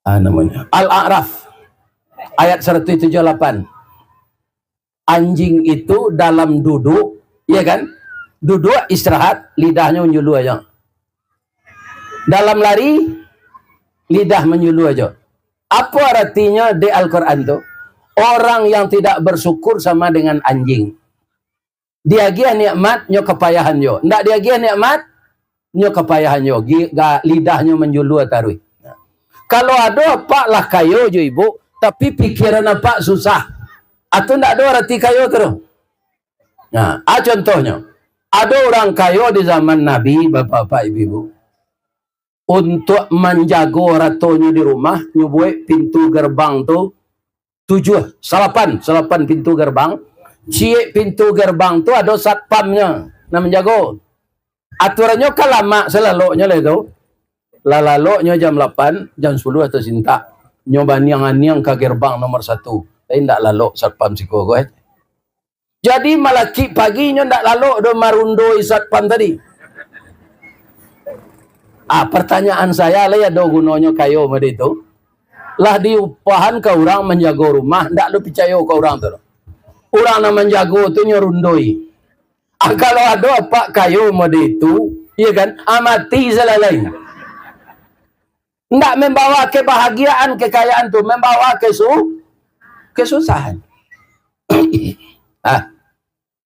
ah, namanya Al-A'raf, ayat seratus tujuh puluh delapan. Anjing itu dalam duduk, ya kan? Duduk istirahat, lidahnyo manjulua aja. Dalam lari, lidah manjulua aja. Apa artinya di Al-Quran tu? Orang yang tidak bersyukur sama dengan anjing. Diagiah nikmat, nyo kapayahan jo. Ndak diagiah nikmat, nyo kapayahan jo. Gi-, ga-, lidahnyo manjulua taruih. Kalau ado apak lah kayo jo ibu, tapi pikiran apak susah, atu ndak ado arati kayo tu doh. Nah, a contohnyo, ado urang kayo di zaman Nabi, bapak-bapak, ibu-ibu. Untuak manjago aratonyo di rumah, nyo buek pintu gerbang tu tujuah, salapan, salapan pintu gerbang. Ciek pintu gerbang tu ado satpamnyo nan manjago. Aturannyo kan lamak salaloknyo lai tu. Lah laloknyo jam lapan, jam sapuluah atau sintak, nyo baniang-aniang ka gerbang nomor satu. Tapi ndak lalok satpam siko ko, eh. Jadi, malakik pagi nyo ndak lalok doh marundoi satpam tadi. Ah, pertanyaan saya, lai ado gunonyo kayo model itu? Lah diupahan ka urang manjago rumah, ndak lo picayo ka urang tu. Urang nan manjago tu nyo rundoi. Ah, kalau ado apak kayo model itu, iya kan? Ah, mati salalai. Ndak membawa kebahagiaan, kekayaan tu membawa kesu-, kesusahan. Ah,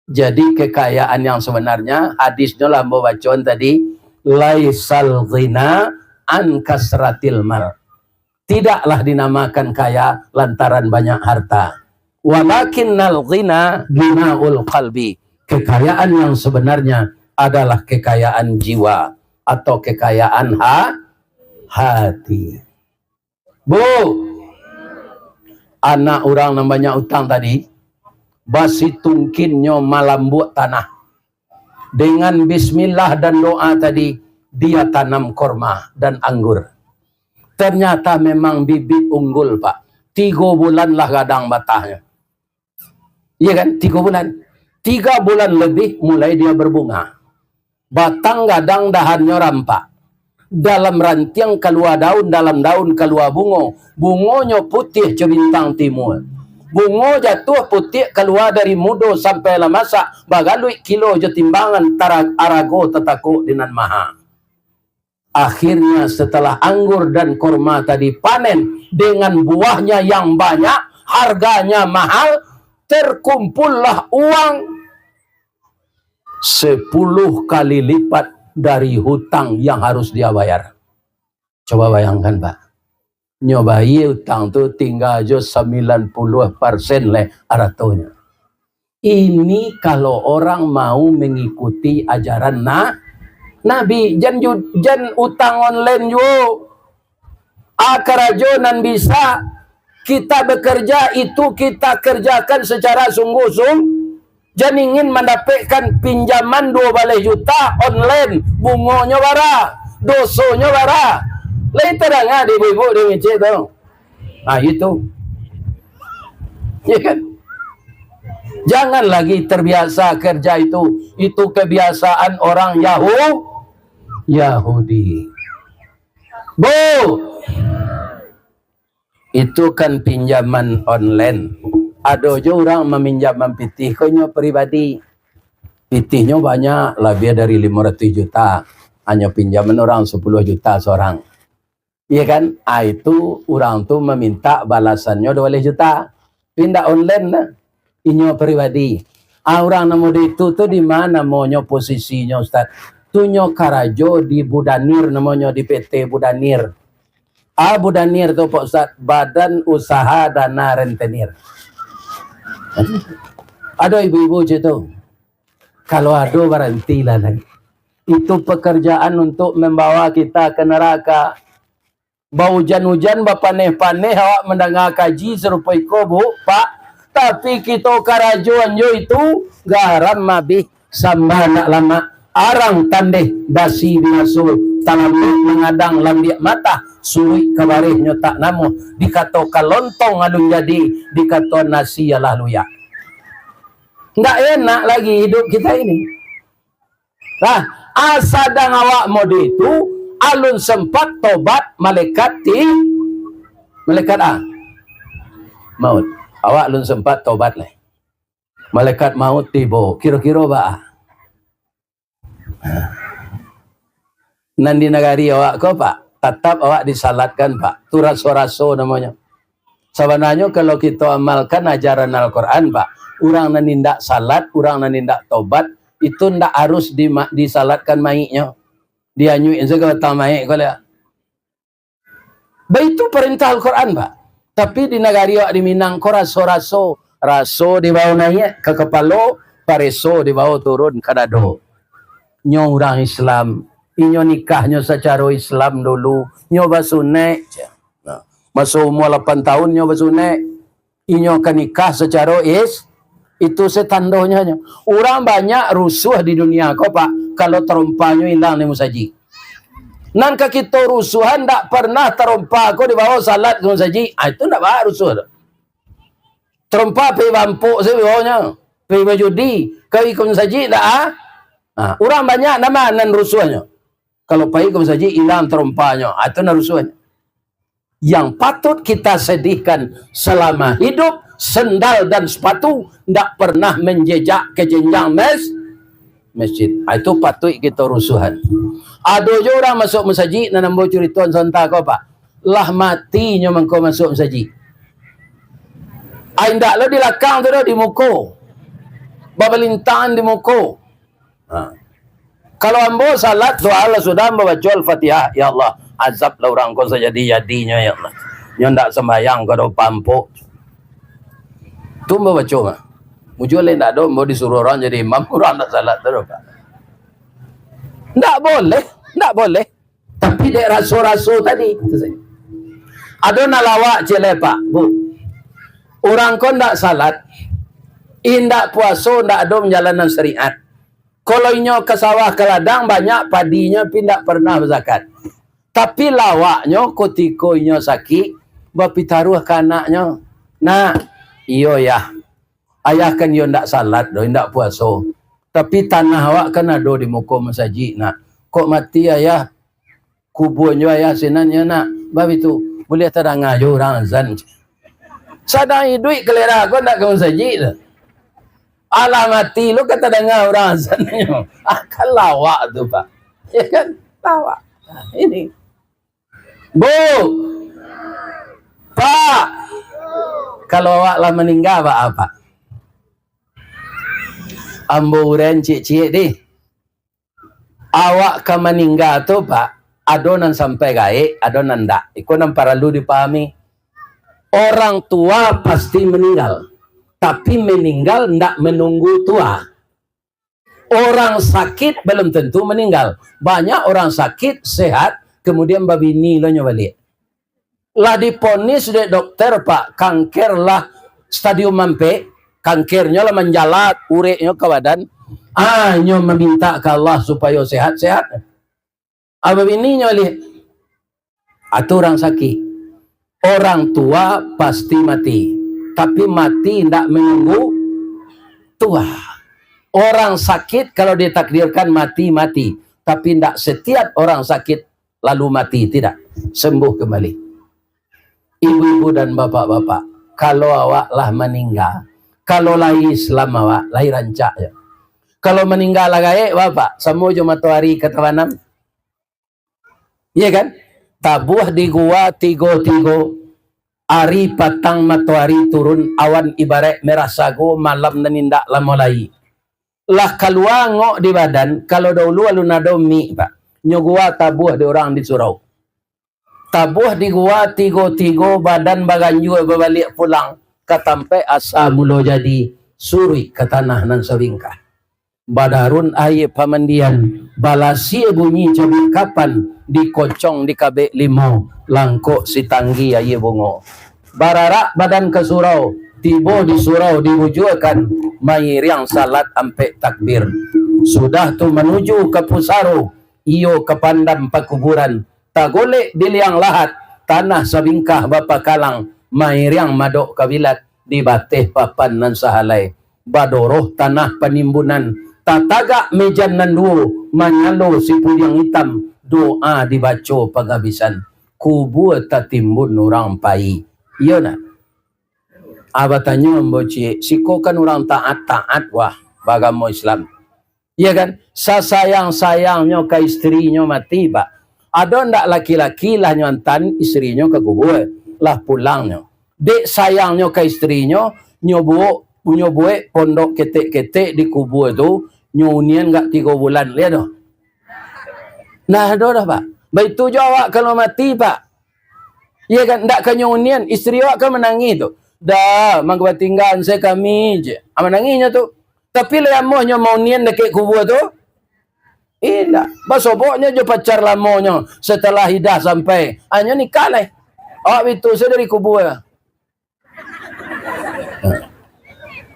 jadi kekayaan yang sebenarnya, hadisnyo lah ambo bacoan tadi, "Laisal ghina an kasratil mal." Tidaklah dinamakan kaya lantaran banyak harta. "Walakinnal ghina ghinaul qalbi." Kekayaan yang sebenarnya adalah kekayaan jiwa atau kekayaan ha-, hati. Bu, anak urang nan banyak utang tadi, basitungkinnyo malambuak tanah. Dengan bismillah dan doa tadi, dia tanam korma dan anggur. Ternyata memang bibit unggul, Pak. Tigo bulan lah gadang batahnyo. Iya kan? Tigo bulan. Tiga bulan lebih mulai dia berbunga. Batang gadang, dahannyo rampak. Dalam rantiang kalua daun, dalam daun kalua bungo. Bungonyo putiah jo bintang timua. Bungo jatuah putiak kalua dari mudo sampai lah masak, bagaluik kilo jo timbangan tara-, arago tatakuk di Nan Maha. Akhirnya, setelah anggur dan korma tadi panen dengan buahnya yang banyak, harganya mahal, terkumpullah uang sepuluh kali lipat dari hutang yang harus dia bayar. Coba bayangkan, Pak. Nyo bayia utang tu tingga jo sambilan puluah persen lai aratonyo. Ini kalau orang mau mengikuti ajaran na-, Nabi. Jan ju-, jan utang online juo. A, karajo nan bisa kita bekerja itu kita kerjakan secara sungguh-sung-, jan ingin mandapekkan pinjaman duo baleh juta online, bungonyo bara, dosonyo bara. Lai tadanga di ibu-ibu di ngecek tu? Ah, itu. Ya kan? Jangan lagi terbiasa kerja itu. Itu kebiasaan orang Yahu-, Yahudi. Bu, itu kan pinjaman online. Ado jo urang maminjaman pitih ko nyo pribadi. Pitihnyo banyak, labiah dari limo ratuih juta. Hanyo pinjaman urang sapuluah juta sorang. Iya kan? Ah, itu urang tu maminta balasannyo duo baleh juta. Tapi ndak online lah. Inyo pribadi. Ah, urang namo di itu tu di ma namonyo posisinyo, Ustaz? Tu nyo karajo di Budanir namonyo, di P T Budanir. Ah, Budanir tu, Pak Ustaz, Badan Usaha Dana Rentenir. Ado ibu-ibu cak tu? Kalau ado, barantilah lai. Itu pekerjaan untuk membawa kita ke neraka. Baujan-ujan, bapaneh-paneh awak mandanga kaji sarupo iko, Bu, Pak. Tapi kito karajoan jo itu, garam abih, samba ndak lamak. Arang tandeh basi binaso, talambek mangadang lambiak matah, suruik ka bareh nyo tak namuah, dikato ka lontong alun jadi, dikato nasi alah luyak. Ndak enak lagi hidup kita ini. Lah, asadang awak mode itu, alun sempat tobat, malaikat ti-, malaikat a-, maut. Awak alun sempat tobat lai. Malaikat maut tibo, kiro-kiro baa? Nan di nagari awak ko, Pak, tatap awak disalatkan, Pak. Tu raso-raso namonyo. Sabananyo, kalau kito amalkan ajaran Al-Quran, Pak, urang nan indak salat, urang nan indak tobat, itu ndak harus dima-, disalatkan mayiknyo. Dianyuik sajo ka batang mayik ko lah. Baitu parentah Al-Quran, Pak. Tapi di nagari awak di Minang ko raso-raso, raso dibawo naiak ka kapalo, pareso dibawo turun ka dado. Nyo urang Islam, inyo nikahnyo sacaro Islam dulu, nyo basunek. Nah, maso umua lapan taun nyo basunek, inyo ka nikah sacaro is-, itu setandonyo nyo. Urang banyak rusuah di dunia ko, Pak, kalau tarompahnyo ilang di musajik. Nan ka kito rusuahan ndak pernah tarompa ko dibawo salat ka musajik. Ah, itu ndak baa rusuah tu. Tarompa pai bampuk sajo dibawonyo. Pai bajudi, ka musajik ndak, ah? Ah, urang banyak nama nan rusuahnyo. Kalau pai ka musajik, ilang tarompahnyo. Ah, itu nan rusuahnyo. Yang patut kita sedihkan, selama hidup, sendal dan sepatu ndak pernah menjejak ke jenjang mes-, masjid. Ah, itu patuik kito rusuahan. Ado jo urang masuk masajik, nan ambo curitoan sabanta ko, Pak. Lah mati nyo mangko masuk masajik. Ah, indak lo di lakang tu doh, di muko. Babalintangan di muko. Ha. Kalau ambo salat, doa lah sudah, ambo baco Al-Fatihah, "Ya Allah, azablah urang ko sajadi-jadinyo, ya Allah. Nyo ndak sambayang ko do pampuk." Tu ambo baco mah. Mujua lai ndak ado, ambo disuruah urang jadi imam, urang ndak salat tu doh, Pak. Ndak boleh, ndak boleh. Tapi dek raso-raso tadi. Ado nan lawak ciek lai, Pak, Bu. Urang ko ndak salat, indak puaso, ndak ado manjalankan syariat. Kalau inyo ka sawah, ka ladang, banyak padinyo, tapi indak pernah bazakat. Tapi lawaknyo, kutiko inyo sakik, bapitaruah ka anaknyo, "Nak, iyo, Yah. Ayah kan iyo ndak salat doh, indak puaso. Tapi tanah awak kan ado di muko masajik, Nak. Kok mati ayah, kubuan jo ayah sinan, yo, Nak." Baitu, buliah tadanga jo urang azan. Sadang iduik kalera ko ndak ka masajik tu. Alah mati lo ka tadanga urang azan nyo. Ah, kan lawak tu, Pak. Ya kan? Lawak. Nah, ini. Bu. Pak. Kalau awak lah maningga, baa, Pak? Ambo uraian ciek-ciek dih. Awak ka maningga tu, Pak, ado nan sampai gaek, ado nan ndak. Iko nan paralu dipahami. Orang tua pasti meninggal, tapi meninggal ndak menunggu tua. Orang sakit belum tentu meninggal. Banyak orang sakit, sehat, kemudian babini lo nyo baliak. Lah diponis dek dokter, Pak, kanker lah stadium ampek, kankernyo lah manjalat ureknyo ka badan. Ah, nyo maminta ka Allah supayo sehat-sehat. Ah, babini nyo baliak. Ah, tu urang sakik. Orang tua pasti mati, tapi mati indak menunggu tua. Orang sakit kalau ditakdirkan mati, mati, tapi indak setiap orang sakit lalu mati, tidak. Sembuh kembali. Ibu-ibu dan bapak-bapak, kalau awak lah maningga, kalau lai Islam awak, lai rancak jo. Kalau maningga lah gaek, Bapak, samo jo matoari ka tabanam. Iya kan? Tabuah di gua tigo-tigo, ari patang matoari turun, awan ibaraik merah sago, malam nan indak lamo lai. Lah kalua angok di badan, kalau daulu alun ado mik, Pak. Nyo gua tabuah di urang di surau. Tabuah di gua tigo-tigo, badan baganjua babaliak pulang ka tampek asa mulo jadi, suruik ka tanah nan sabingkah. Badarun aia pamandian, balasia bunyi cabuik kapan, dikocong dikabek limo, langkok sitanggi aia bungo. Bararak badan ka surau, tibo di surau dibujuakan, mairiang salat ampek takbir. Sudah tu manuju ka pusaro, iyo ka pandam pakuburan. Tagolek di liang lahat, tanah sabingkah bapakalang, mairiang madok kabilat, di bateh papan nan sahalai. Badoroh tanah panimbunan, tatagak mejan nan duo, manyalo sipudiang itam, doa dibaco pangabisan. Kubua tatimbun urang pai. Iyo nak? Ah, batanyo ambo ciek, siko kan urang taat-taat wah, bagamo Islam. Iya kan? Sasayang-sayangnyo ka istrinyo mati, Pak. Ado ndak laki-laki lah nyo antan istrinyo ka kubua, lah pulangnyo. Dek sayangnyo ka istrinyo, nyo buwok, nyo buwek pondok ketek-ketek di kubua tu, nyo unian gak tigo bulan, lihat tu. Nah, ado dah, Pak. Baitu jo awak kalau mati, Pak. Iya kan? Ndak ka nyo unian, istri awak kan manangih tu. "Dah, mangko batinggaan se kami je." Ah, manangihnyo tu. Tapi lai amuahnyo maunian dakek kubua tu? Indak. Basoboknyo jo pacar lamonyo, setelah idah sampai, hanyo nikah lai. Awak bitu se dari kubua.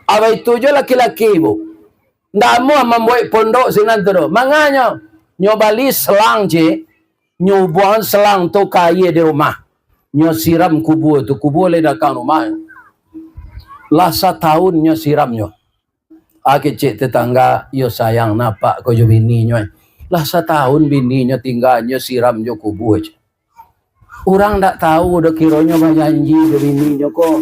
Abaitu jo laki-laki, Bu. Ndak amuah mambuek pondok sinan tu doh. Manganyo? Nyo bali selang, cik. Nyo ubuangan selang tu ka aia di rumah. Nyo siram kubua tu, kubua lai dakang rumah. Lah satahun nyo siramnyo. Ah, kecek tetangga, yo sayang napak ko jo bininyo, eh. Lah satahun bininyo tingga nyo siram jo kubua, cik. Urang ndak tahu doh, kironyo bajanji jo bininyo ko,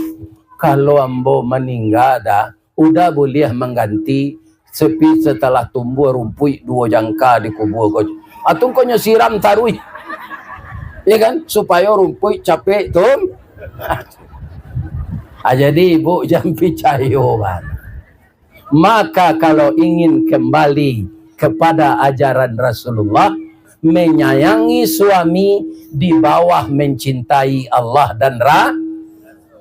"Kalau ambo maningga dah, uda buliah mangganti, tapi setelah tumbuah rumpuik duo jangka di kubua ko." Atun ko nyo siram taruih. Ya kan? Supayo rumpuik capek tum-, ah, jadi ibu jan picayo, Bang. Maka, kalau ingin kembali kepada ajaran Rasulullah, menyayangi suami di bawah mencintai Allah dan Ra-,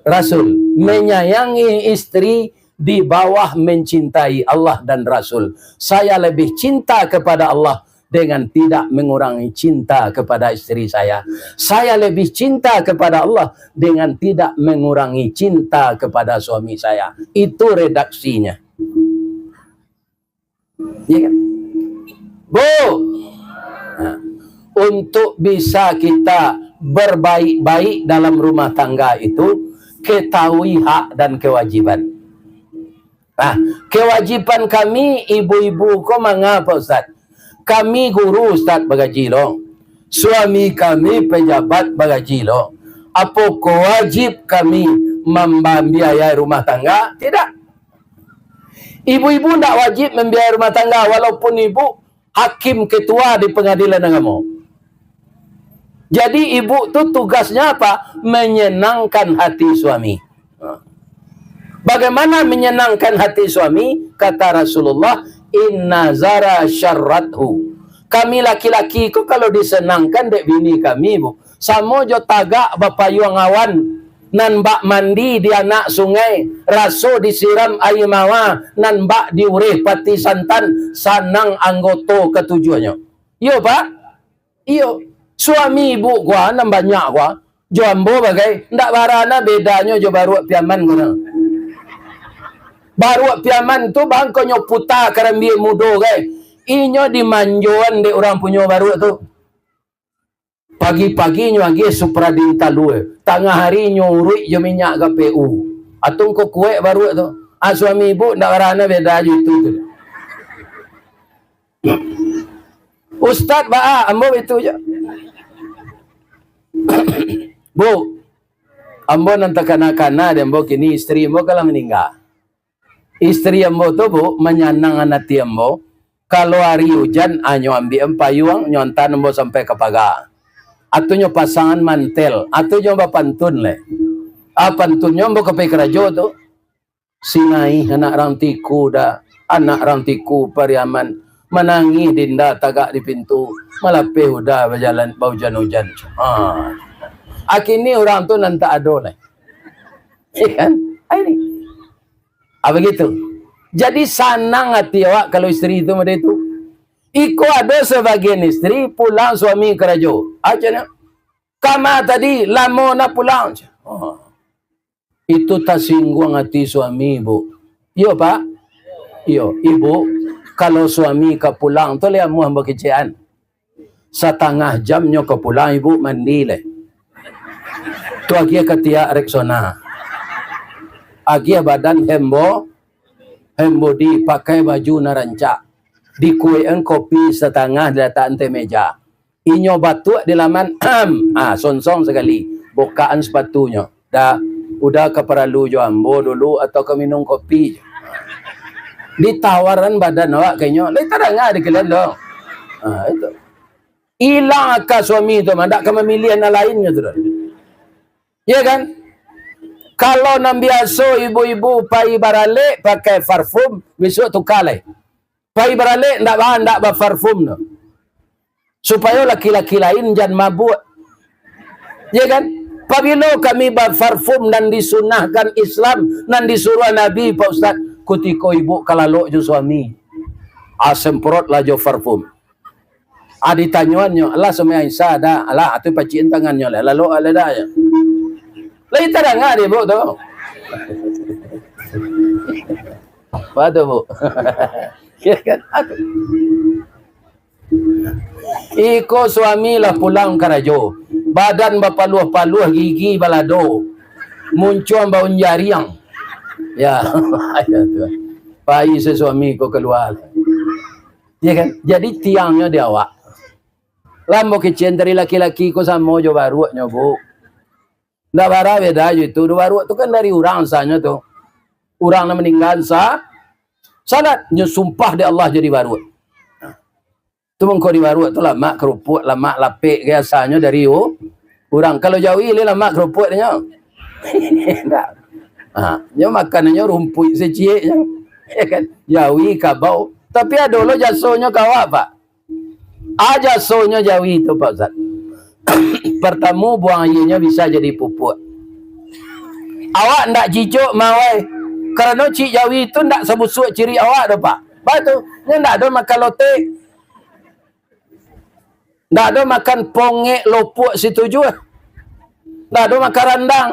Rasul, menyayangi istri di bawah mencintai Allah dan Rasul. Saya lebih cinta kepada Allah dengan tidak mengurangi cinta kepada istri saya. Saya lebih cinta kepada Allah dengan tidak mengurangi cinta kepada suami saya. Itu redaksinya. Ya kan? Bu, nah, untuk bisa kita berbaik-baik dalam rumah tangga itu, ketahui hak dan kewajiban. Nah, kewajiban kami ibu-ibu ko manga, Pak Ustaz? Kami guru, Ustaz, bagaji lo. Suami kami pejabat, bagaji lo. Apo ko wajib kami mambiayai rumah tangga? Tidak. Ibu-ibu ndak wajib mambiayai rumah tangga, walaupun ibu hakim ketua di pengadilan agamo. Jadi, ibu tu tugasnya apa? Menyenangkan hati suami. Bagaimana menyenangkan hati suami? Kata Rasulullah, "Inna zara syarrathu." Kami laki-laki ko kalau disenangkan dek bini kami, Bu, samo jo tagak bapayuang awan, nan bak mandi di anak sungai, raso disiram aia mawa, nan bak diureh pati santan, sanang anggoto katujuahnyo. Iyo, Pak? Iyo. Suami ibu ko nan banyak ko, jo ambo bagai, ndak bara na bedanyo jo baruak piaman ko na. Baruak piaman tu bangkonyo puta karambia mudo gai. Inyo dimanjoan dek urang punyo baruak tu. Pagi-pagi nyo agiah Supradin talua, tangah hari nyo uruik jo minyak K P U. Atun ko kuek baruak tu. Ah, suami ibu ndak bara na beda jo itu tu. Ustaz baa, ambo itu je. Bu, ambo nan takana-kana di ambo kini, istri ambo kan lah maningga. Istri ambo tu, Bu, manyanangkan ati ambo. Kalau ari ujan, ah, nyo ambiak payuang, nyo antaan ambo sampai ka paga. Atau nyo pasangan mantel, atau nyo bapantun lai. Ah, pantunnyo ambo ka pai karajo tu. Singaih anak rang tiku da, anak rang tiku Pariaman, manangih dinda tagak di pintu, malapeh uda bajalan baujan-ujan. Ha. Akini urang tu nan tak ado lai. Iya kan? Ah, ini. Ah, begitu. Jadi, sanang ati awak kalau istri tu model tu. Iko ado sabagian istri pulang suami karajo. Aja nak. Kama tadi, lamo nak pulang. Oh. Itu tasingguang ati suami, Bu. Iyo, Pak? Iyo, Ibu. Kalau suami ka pulang tu lai amuah ambo kecekan. Satangah jam nyo ka pulang, ibu mandi lai. Tu agiah katiak Rexona. Agiah badan hembo, hembo di pakai baju nan rancak. Dikuekan kopi satangah dilatak anteh meja. Inyo batuak di laman, ah, sonsong sakali, bukaan sapatunyo. Dah, udah ka paralu jo ambo dulu atau ka minum kopi? Ditawaran badan awak ka inyo, lai tadanga di kalian tu. Ah, itu. Ilang aka suami tu mah, ndak ka mamiliah nan lainnyo tu doh. Ya kan? Kalau nan biaso ibu-ibu pai baralek pakai parfum, bisuak tuka lai. Pai baralek ndak ba-, ndak baparfum tu. Supayo laki-laki lain jan mabuak. Ya kan? Pabilo kami baparfum nan disunahkan Islam, nan disuruah Nabi, Pak Ustaz, kutiko ibu ka lalok jo suami. Ah, semprotlah jo parfum. Ah, ditanyoannyo, "Alah, suami Aisyah ada?" "Alah, atu pacikan tangannyo lah, lalok alah dah," ya. Lai tadanga di ibu tu. Apa tu, Bu? Ya kan? Iko suami lah pulang karajo, badan bapaluah-paluah, gigi balado, muncuang baun jariang. Ya, ya tu. Pai se suami ko kalua. Ya kan? Jadi tiangnyo di awak. Lah ambo kecekan dari laki-laki ko samo jo baruaknyo, Bu. Ndak bara beda jo itu. Baruak tu kan dari urang asanyo tu. Urang nan maningga sa-, salat, nyo sumpah di Allah jadi baruak. Tu mangko di baruak tu lamak karupuak, lamak lapek ke asanyo dari u-, urang. Kalau jawi lai lamak karupuak nyo. Ndak. Ha, nyo makanannyo rumpuik saciek nyo. Ya kan? Jawi, kabau. Tapi ado lo jasonyo ka awak, Pak. A jasonyo jawi tu, Pak Ustaz. Partamo, buang aianyo bisa jadi pupuak. Awak ndak jijok mawai, karano cik jawi tu ndak sabusuak cirik awak doh, Pak. Batua. Nyo ndak ado makan lotek. Ndak ado makan pongek lopuak situjuah. Ndak ado makan randang.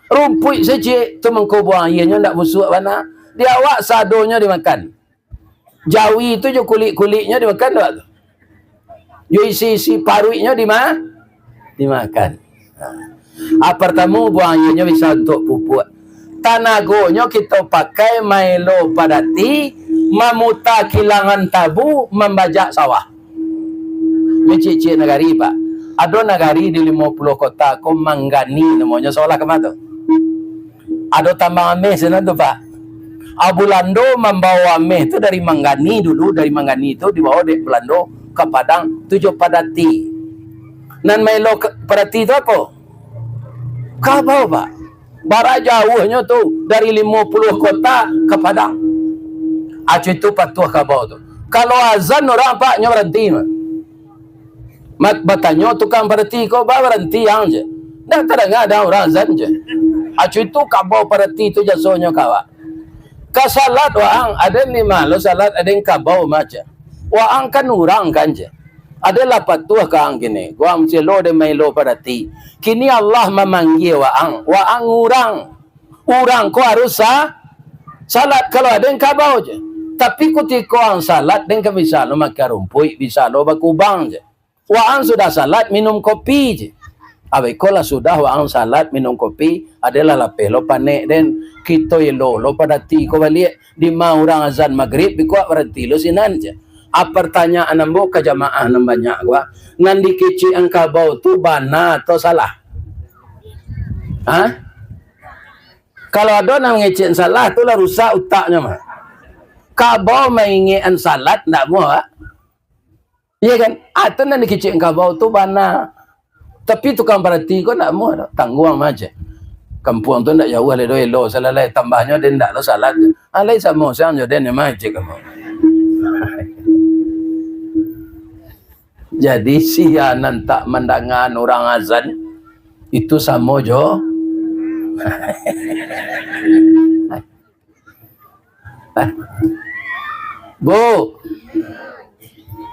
Rumpuik saciek tu mangko buang aianyo ndak busuak bana. Di awak sadonyo dimakan. Jawi tu jo kulik-kuliknyo dimakan tu. Jo isi-isi paruiknyo dima-, dimakan. Ha. Ah, partamo, buang aianyo bisa untuak pupuak. Tanagonyo kito pakai maelo padati, mamuta kilangan tabu, mambajak sawah. Ni ciek-ciek nagari, Pak. Ado nagari di limo puluah kota ko, Manggani namonyo, sawalah kama tu. Ado tambang ameh sinan tu, Pak. A, Bulando mambawo ameh tu dari Manggani dulu, dari Manggani tu dibawo dek Bulando ka Padang, tu jo padati. Nan maelo ka-, padati tu apo? Kabau, Pak. Bara jauahnyo tu dari limo puluah kota ka Padang. Acu itu patuah kabau tu. Kalau azan urang, Pak, nyo baranti mah. Mat-, batanyo tukang parati ko, "Ba, baranti ang," je. Ndak tadanga dek ang urang azan je. Acu itu kabau parati tu jasonyo ka awak. Ka salat waang, aden lima lo salat, aden kabau mah je. Waang kan urang kan je. Aden lah patuah ka ang kini. Guang silo den maelo parati. Kini Allah mamanggie waang. Waang urang. Urang ko harus sa-, salat. Kalau aden kabau je. Tapi kutiko ang salat, den kan bisa lo makan rumpuik, bisa lo bakubang je. Waang sudah salat, minum kopi je. Abih ko lah sudah waang salat, minum kopi, aden lah lapeh lo panek den. Kito elo lo padati ko baliak. Dima urang azan magrib, bikuak baranti lo sinan je. A, partanyaan ambo ka jamaah nan banyak ko, a, nan dikecek ang kabau tu bana atau salah? Ha? Kalau ado nan mangecek ang salah, tu lah rusak utaknyo mah. Kabau maingek ang salat, ndak amuah, Pak. Iya kan? Atau nan dikicik kabau tu bana. Tapi tukang parati ko ndak amuah doh. Tangguang mah, cek. Kampuang tu ndak jauah lai doh, elo salalai. Tambahnyo den ndak lo salat. Alai samo siang jo den, mah, cek kabau. Jadi, sia nan tak mandangaan urang azan, itu samo jo. Bu.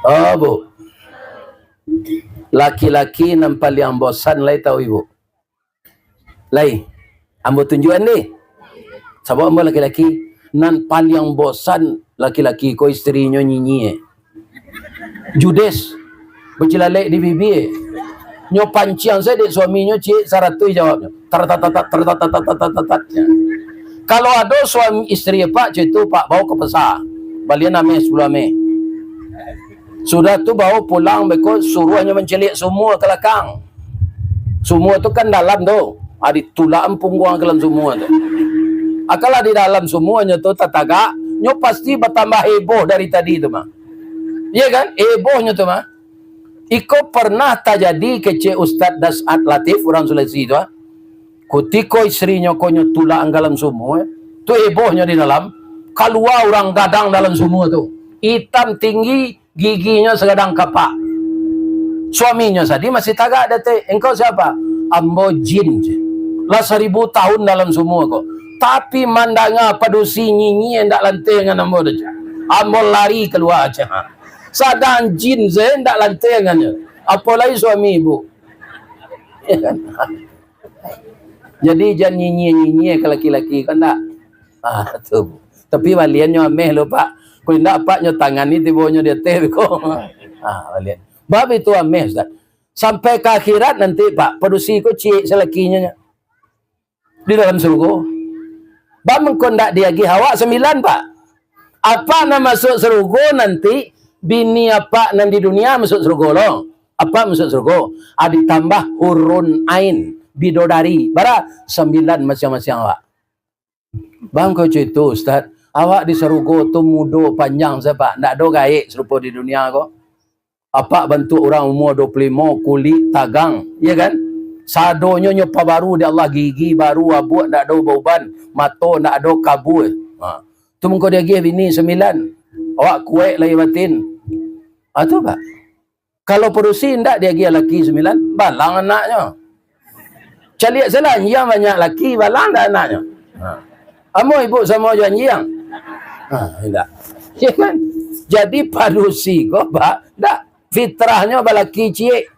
Oh, Bu. Laki-laki nan paliang bosan lai tau ibu? Lai. Ambo tunjuakan deh. Sabab ambo laki-laki. Nan paliang bosan laki-laki ko istrinyo nyinyia. Judes, bacilalek di bibia. Nyo panciang sajo dek suaminyo ciek saratuih jawabnyo. Taratatat, taratatat, taratatat. Kalau ado suami istri, Pak, cak itu, Pak, bawa ka pasa. Balian ameh sapuluah ameh. Sudah tu bawa pulang beko, suruahnyo mancaliak sumua ka lakang. Sumua tu kan dalam tu. Ah, ditulakan pungguang ka dalam sumua tu. Ah, kalau di dalam sumuanyo tu tatagak, nyo pasti batambah heboh dari tadi tu mah. Iya kan? Hebohnyo tu mah. Iko pernah tajadi kecek Ustaz Dasat Latif, urang Sulawesi tu, ah. Kutiko istrinyo ko nyo tulakan ka dalam sumua, tu hebohnyo di dalam, kalua urang gadang dalam sumua tu. Itam tinggi, giginyo sagadang kapak. Suaminyo sadi masih tagak di ateh. "Engkau siapa?" "Ambo jin," ceh. "Lah saribu tahun dalam sumua ko. Tapi mandanga padusi nyinyia ndak lanteh ngan ambo doh, ceh. Ambo lari kalua," ceh. Sadang jin sajo ndak lanteh ngannyo. Apo lai suami ibu? Jadi, jan nyinyia-nyinyia ka laki-laki ko ndak. Ah, tu. Tapi baliannyo ameh lo, Pak. Kok indak, Pak, nyo tangani tibonyo di ateh ko. Ah, balian. Bab itu ameh, Ustaz. Sampai ka akhirat nanti, Pak, padusi ko ciek salakinyo nyo. Di dalam surugo. Bab mangko ndak diagiah awak sambilan, Pak. Apak nan masuak surugo nanti, bini apak nan di dunia masuak surugo lo. Apak masuak surugo. Ah, ditambah hurun ain, bidodari. Bara? Sambilan masiang-masiang awak. Bang, kok cak itu, Ustaz? Awak di sarugo tu mudo panjang sajo, Pak. Ndak ado gaek sarupo di dunia ko. Apak bantuak urang umua dua puluh limo, kulik tagang, iya kan? Sadonyo nyo pabaru dek Allah, gigi baru, abuak ndak ado bauban, mato ndak ado kabua. Ha. Tu mangko diagiah bini sambilan. Awak kuaik lahia batin. Ha, tu, Pak. Kalau padusi indak diagiah laki sambilan, balang anaknyo. Caliak salah, anjiang banyak laki, balang dak anaknyo. Ha. Amuah ibu samo jo anjiang. Ha, indak. Ya kan? Jadi padusi ko, Pak, dak. Fitrahnyo balaki ciek.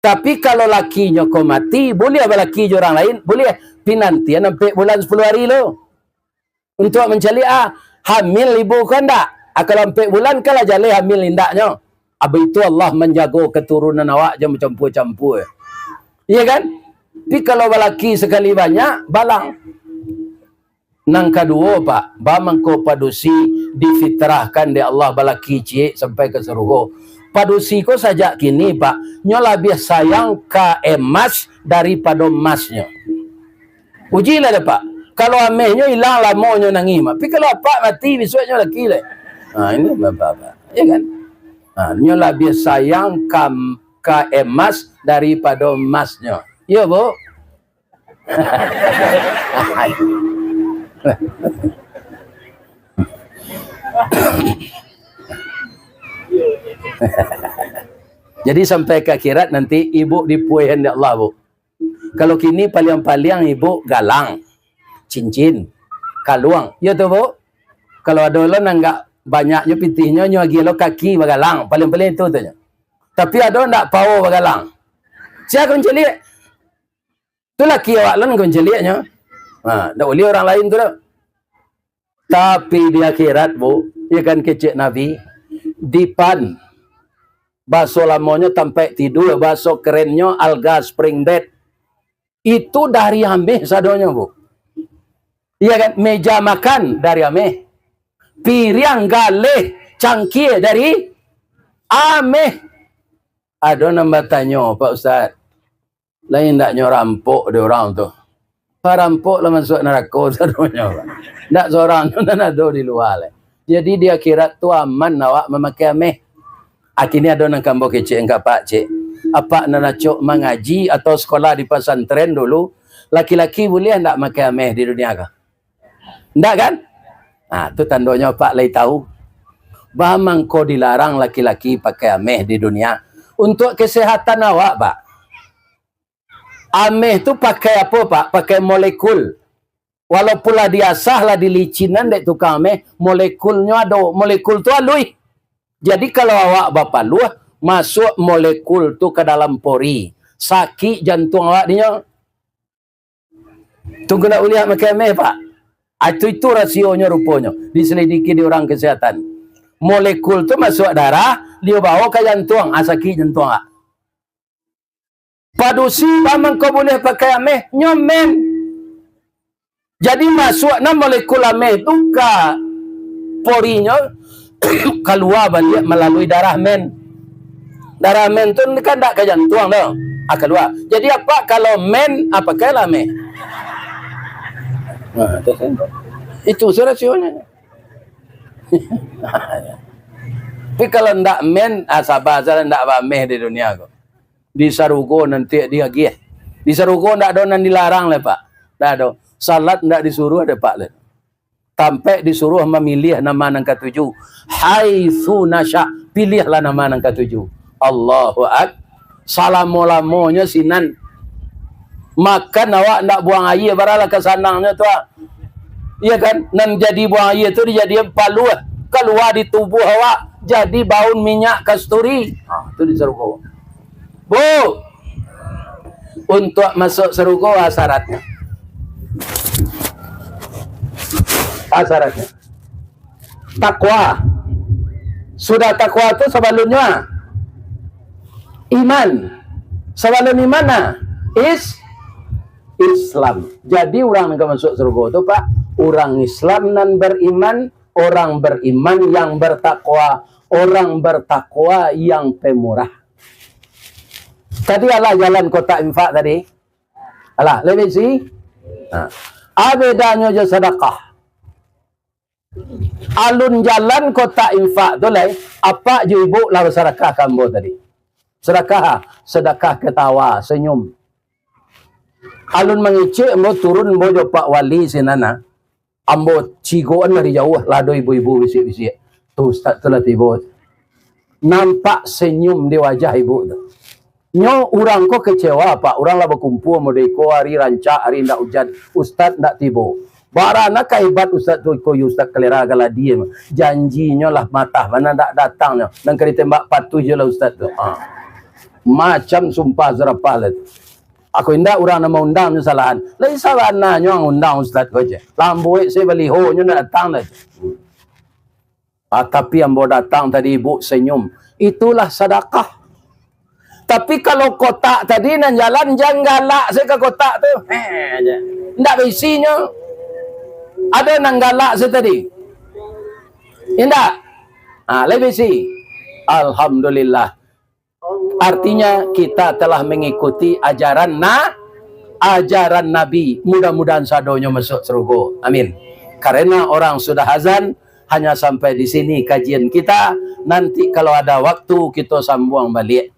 Tapi kalau lakinyo ko mati, buliah balaki jo urang lain, buliah. Pinantian ampek bulan sapuluah ari lo. Untuak mancaliak, ah, hamil ibu ko ndak? Ah, kalau ampek bulan kan lah jaleh hamil indaknyo. Abih itu Allah manjago katurunan awak jan bacampua-campua. Iya kan? Tapi kalau balaki sakali banyak, balang. Nan kaduo, Pak, bamangko padusi difitrahkan dek Allah balaki ciek sampai ka sarugo. Padusi ko sajak kini, Pak, nyo labiah sayang ka emas daripado emasnyo. Ujilah dek Apak. Kalau amehnyo ilang, lamonyo nangih mah. Tapi kalau Apak mati, bisuaknyo laki lai. Ha, ini Bapak-bapak. Ya kan? Ha, nyo labiah sayang ka, ka emas daripado emasnyo. Iyo, Bu? Jadi sampai ka akhirat nanti ibu dipuehan dek Allah, Bu. Kalau kini paliang-paliang ibu galang, cincin, kaluang. Iyo tu, Bu. Kalau ado lo nan agak banyaknyo pitihnyo, nyo agiah lo kaki bagalang, paliang-paliang itu tu nyo. Tapi ado ndak pawo bagalang? Sia ka mancaliak? Tu laki awak lo nan ka mancaliaknyo. Ha, ndak buliah urang lain tu doh. Tapi di akhirat, Bu, ya kan, kecek Nabi, dipan, baso lamonyo tampek tidua, baso kerennyo alga spring bed. Itu dari ameh sadonyo, Bu. Iya kan? Meja makan dari ameh. Piriang, galeh, cangkia dari ameh. Ado nan batanyo, "Pak Ustaz, lai ndak nyo rampok dek urang tu?" Parampok lah masuak narako sadonyo. Ndak sorang tu nan ado di lua lai. Jadi di akhirat tu aman awak mamakai ameh. Kini ado nan ka ambo kecek ka Apak, cek. Apak nan acok mangaji atau sekolah di pasantren dulu, laki-laki buliah ndak makai ameh di dunia ko? Ndak kan? Nah, tu tandonyo Apak lai tahu. Bamangko dilarang laki-laki pakai ameh di dunia. Untuak kesehatan awak, Pak. Ameh tu pakai apo, Pak? Pakai molekul. Walaupun lah diasah, lah dilicinan dek tukang ameh, molekulnyo ado. Molekul tu aluih. Jadi, kalau awak bapaluah, masuak molekul tu ka dalam pori. Sakik jantuang awak dinyo. Tunggu nak uliah makai ameh, Pak. Ah, itu, itu rasionyo ruponyo. Diselidiki di urang kesehatan. Molekul tu masuak darah, dio bawo ka jantuang, ah, sakik jantuang, ah. Padusi, baa mangko buliah pakai ameh? Nyo men. Jadi, masuak nan molekul ameh tu ka porinyo, kalua baliak malalui darah men. Darah men tu kan ndak ka jantuang tu. Ah, kalua. Jadi, apak kalau men, ah, pakailah ameh. Nah, itu kan. Itu se rasionyo. Tapi kalau ndak men, ah, saba sajo, ndak baameh di dunia ko. Di sarugo nanti diagiah. Di sarugo ndak ado nan dilarang lai, Pak. Ndak ado. Salat ndak disuruah dek Pak lai. Tampek disuruah mamiliah nama nan katuju. Haitsu nasya, piliahlah nama nan katuju. Allahu Ak-, salamo-lamonyo sinan. Makan awak ndak buang aia, baralah kasanangnyo tu, ah. Iya kan? Nan jadi buang aia tu dijadian paluah, kalua di tubuah awak, jadi baun minyak kasturi. Ha, tu di sarugo. Bu, untuak masuak sarugo, ah, syaratnyo. Ah, syaratnyo. Takwa. Sudah takwa tu sabalunnyo, ah, iman. Sabalun iman, ah, is-, Islam. Jadi, urang nan ka masuak sarugo tu, Pak, urang Islam nan bariman, orang beriman yang bertakwa, orang bertakwa yang pemurah. Tadi alah jalan kotak infak tadi. Alah, lai baisi? Ha. A bedanyo jo sadakah. Alun jalan kotak infak tu lai, apak jo ibuk lah basadakah ka ambo tadi. Sadakah, sadakah ketawa, senyum. Alun mangecek ambo turun, ambo jo Pak Wali sinan, ah. Ambo cigokan dari jauah, lah ado ibu-ibu bisiak-bisiak. Tu ustaz tu lah tibo. Nampak senyum di wajah ibu tu. Nyo urang ko kecewa, Pak. Urang lah bakumpua model iko, hari rancak, hari ndak ujan. Ustaz ndak tibo. Bara nan ka hebat ustaz tu, iko yo ustaz kalera galadi. Janjinyo lah matah, ma nan ndak datangnyo. Nan ka ditembak patuih jo lah ustaz tu. Ha. Macam sumpah zarapah lah tu. Ako indak urang nan maundang nyo salahan. Lai sabananyo ang undang ustaz ko je. Lambuik se balihonyo ndak datang dah. Ah, tapi ambo datang tadi, ibu senyum. Itulah sadakah. Tapi kalau kotak tadi nan jalan, jan galak se ka kotak tu. Heh, je. Ndak baisinyo. Ado nan galak se tadi? Indak. Ah, lai baisi. Alhamdulillah. Artinya, kita telah mengikuti ajaran na-, ajaran Nabi. Mudah-mudahan sadonyo masuk sarugo. Amin. Karena orang sudah azan, hanya sampai di sini kajian kita. Nanti kalau ada waktu, kita sambung balik.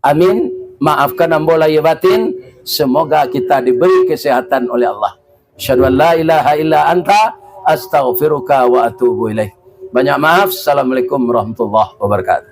Amin. Maafkan ambo lahir batin. Semoga kita diberi kesehatan oleh Allah. Asyhadu an la ilaha illa anta, astaghfiruka wa atubu ilaik. Banyak maaf. Assalamualaikum warahmatullahi wabarakatuh.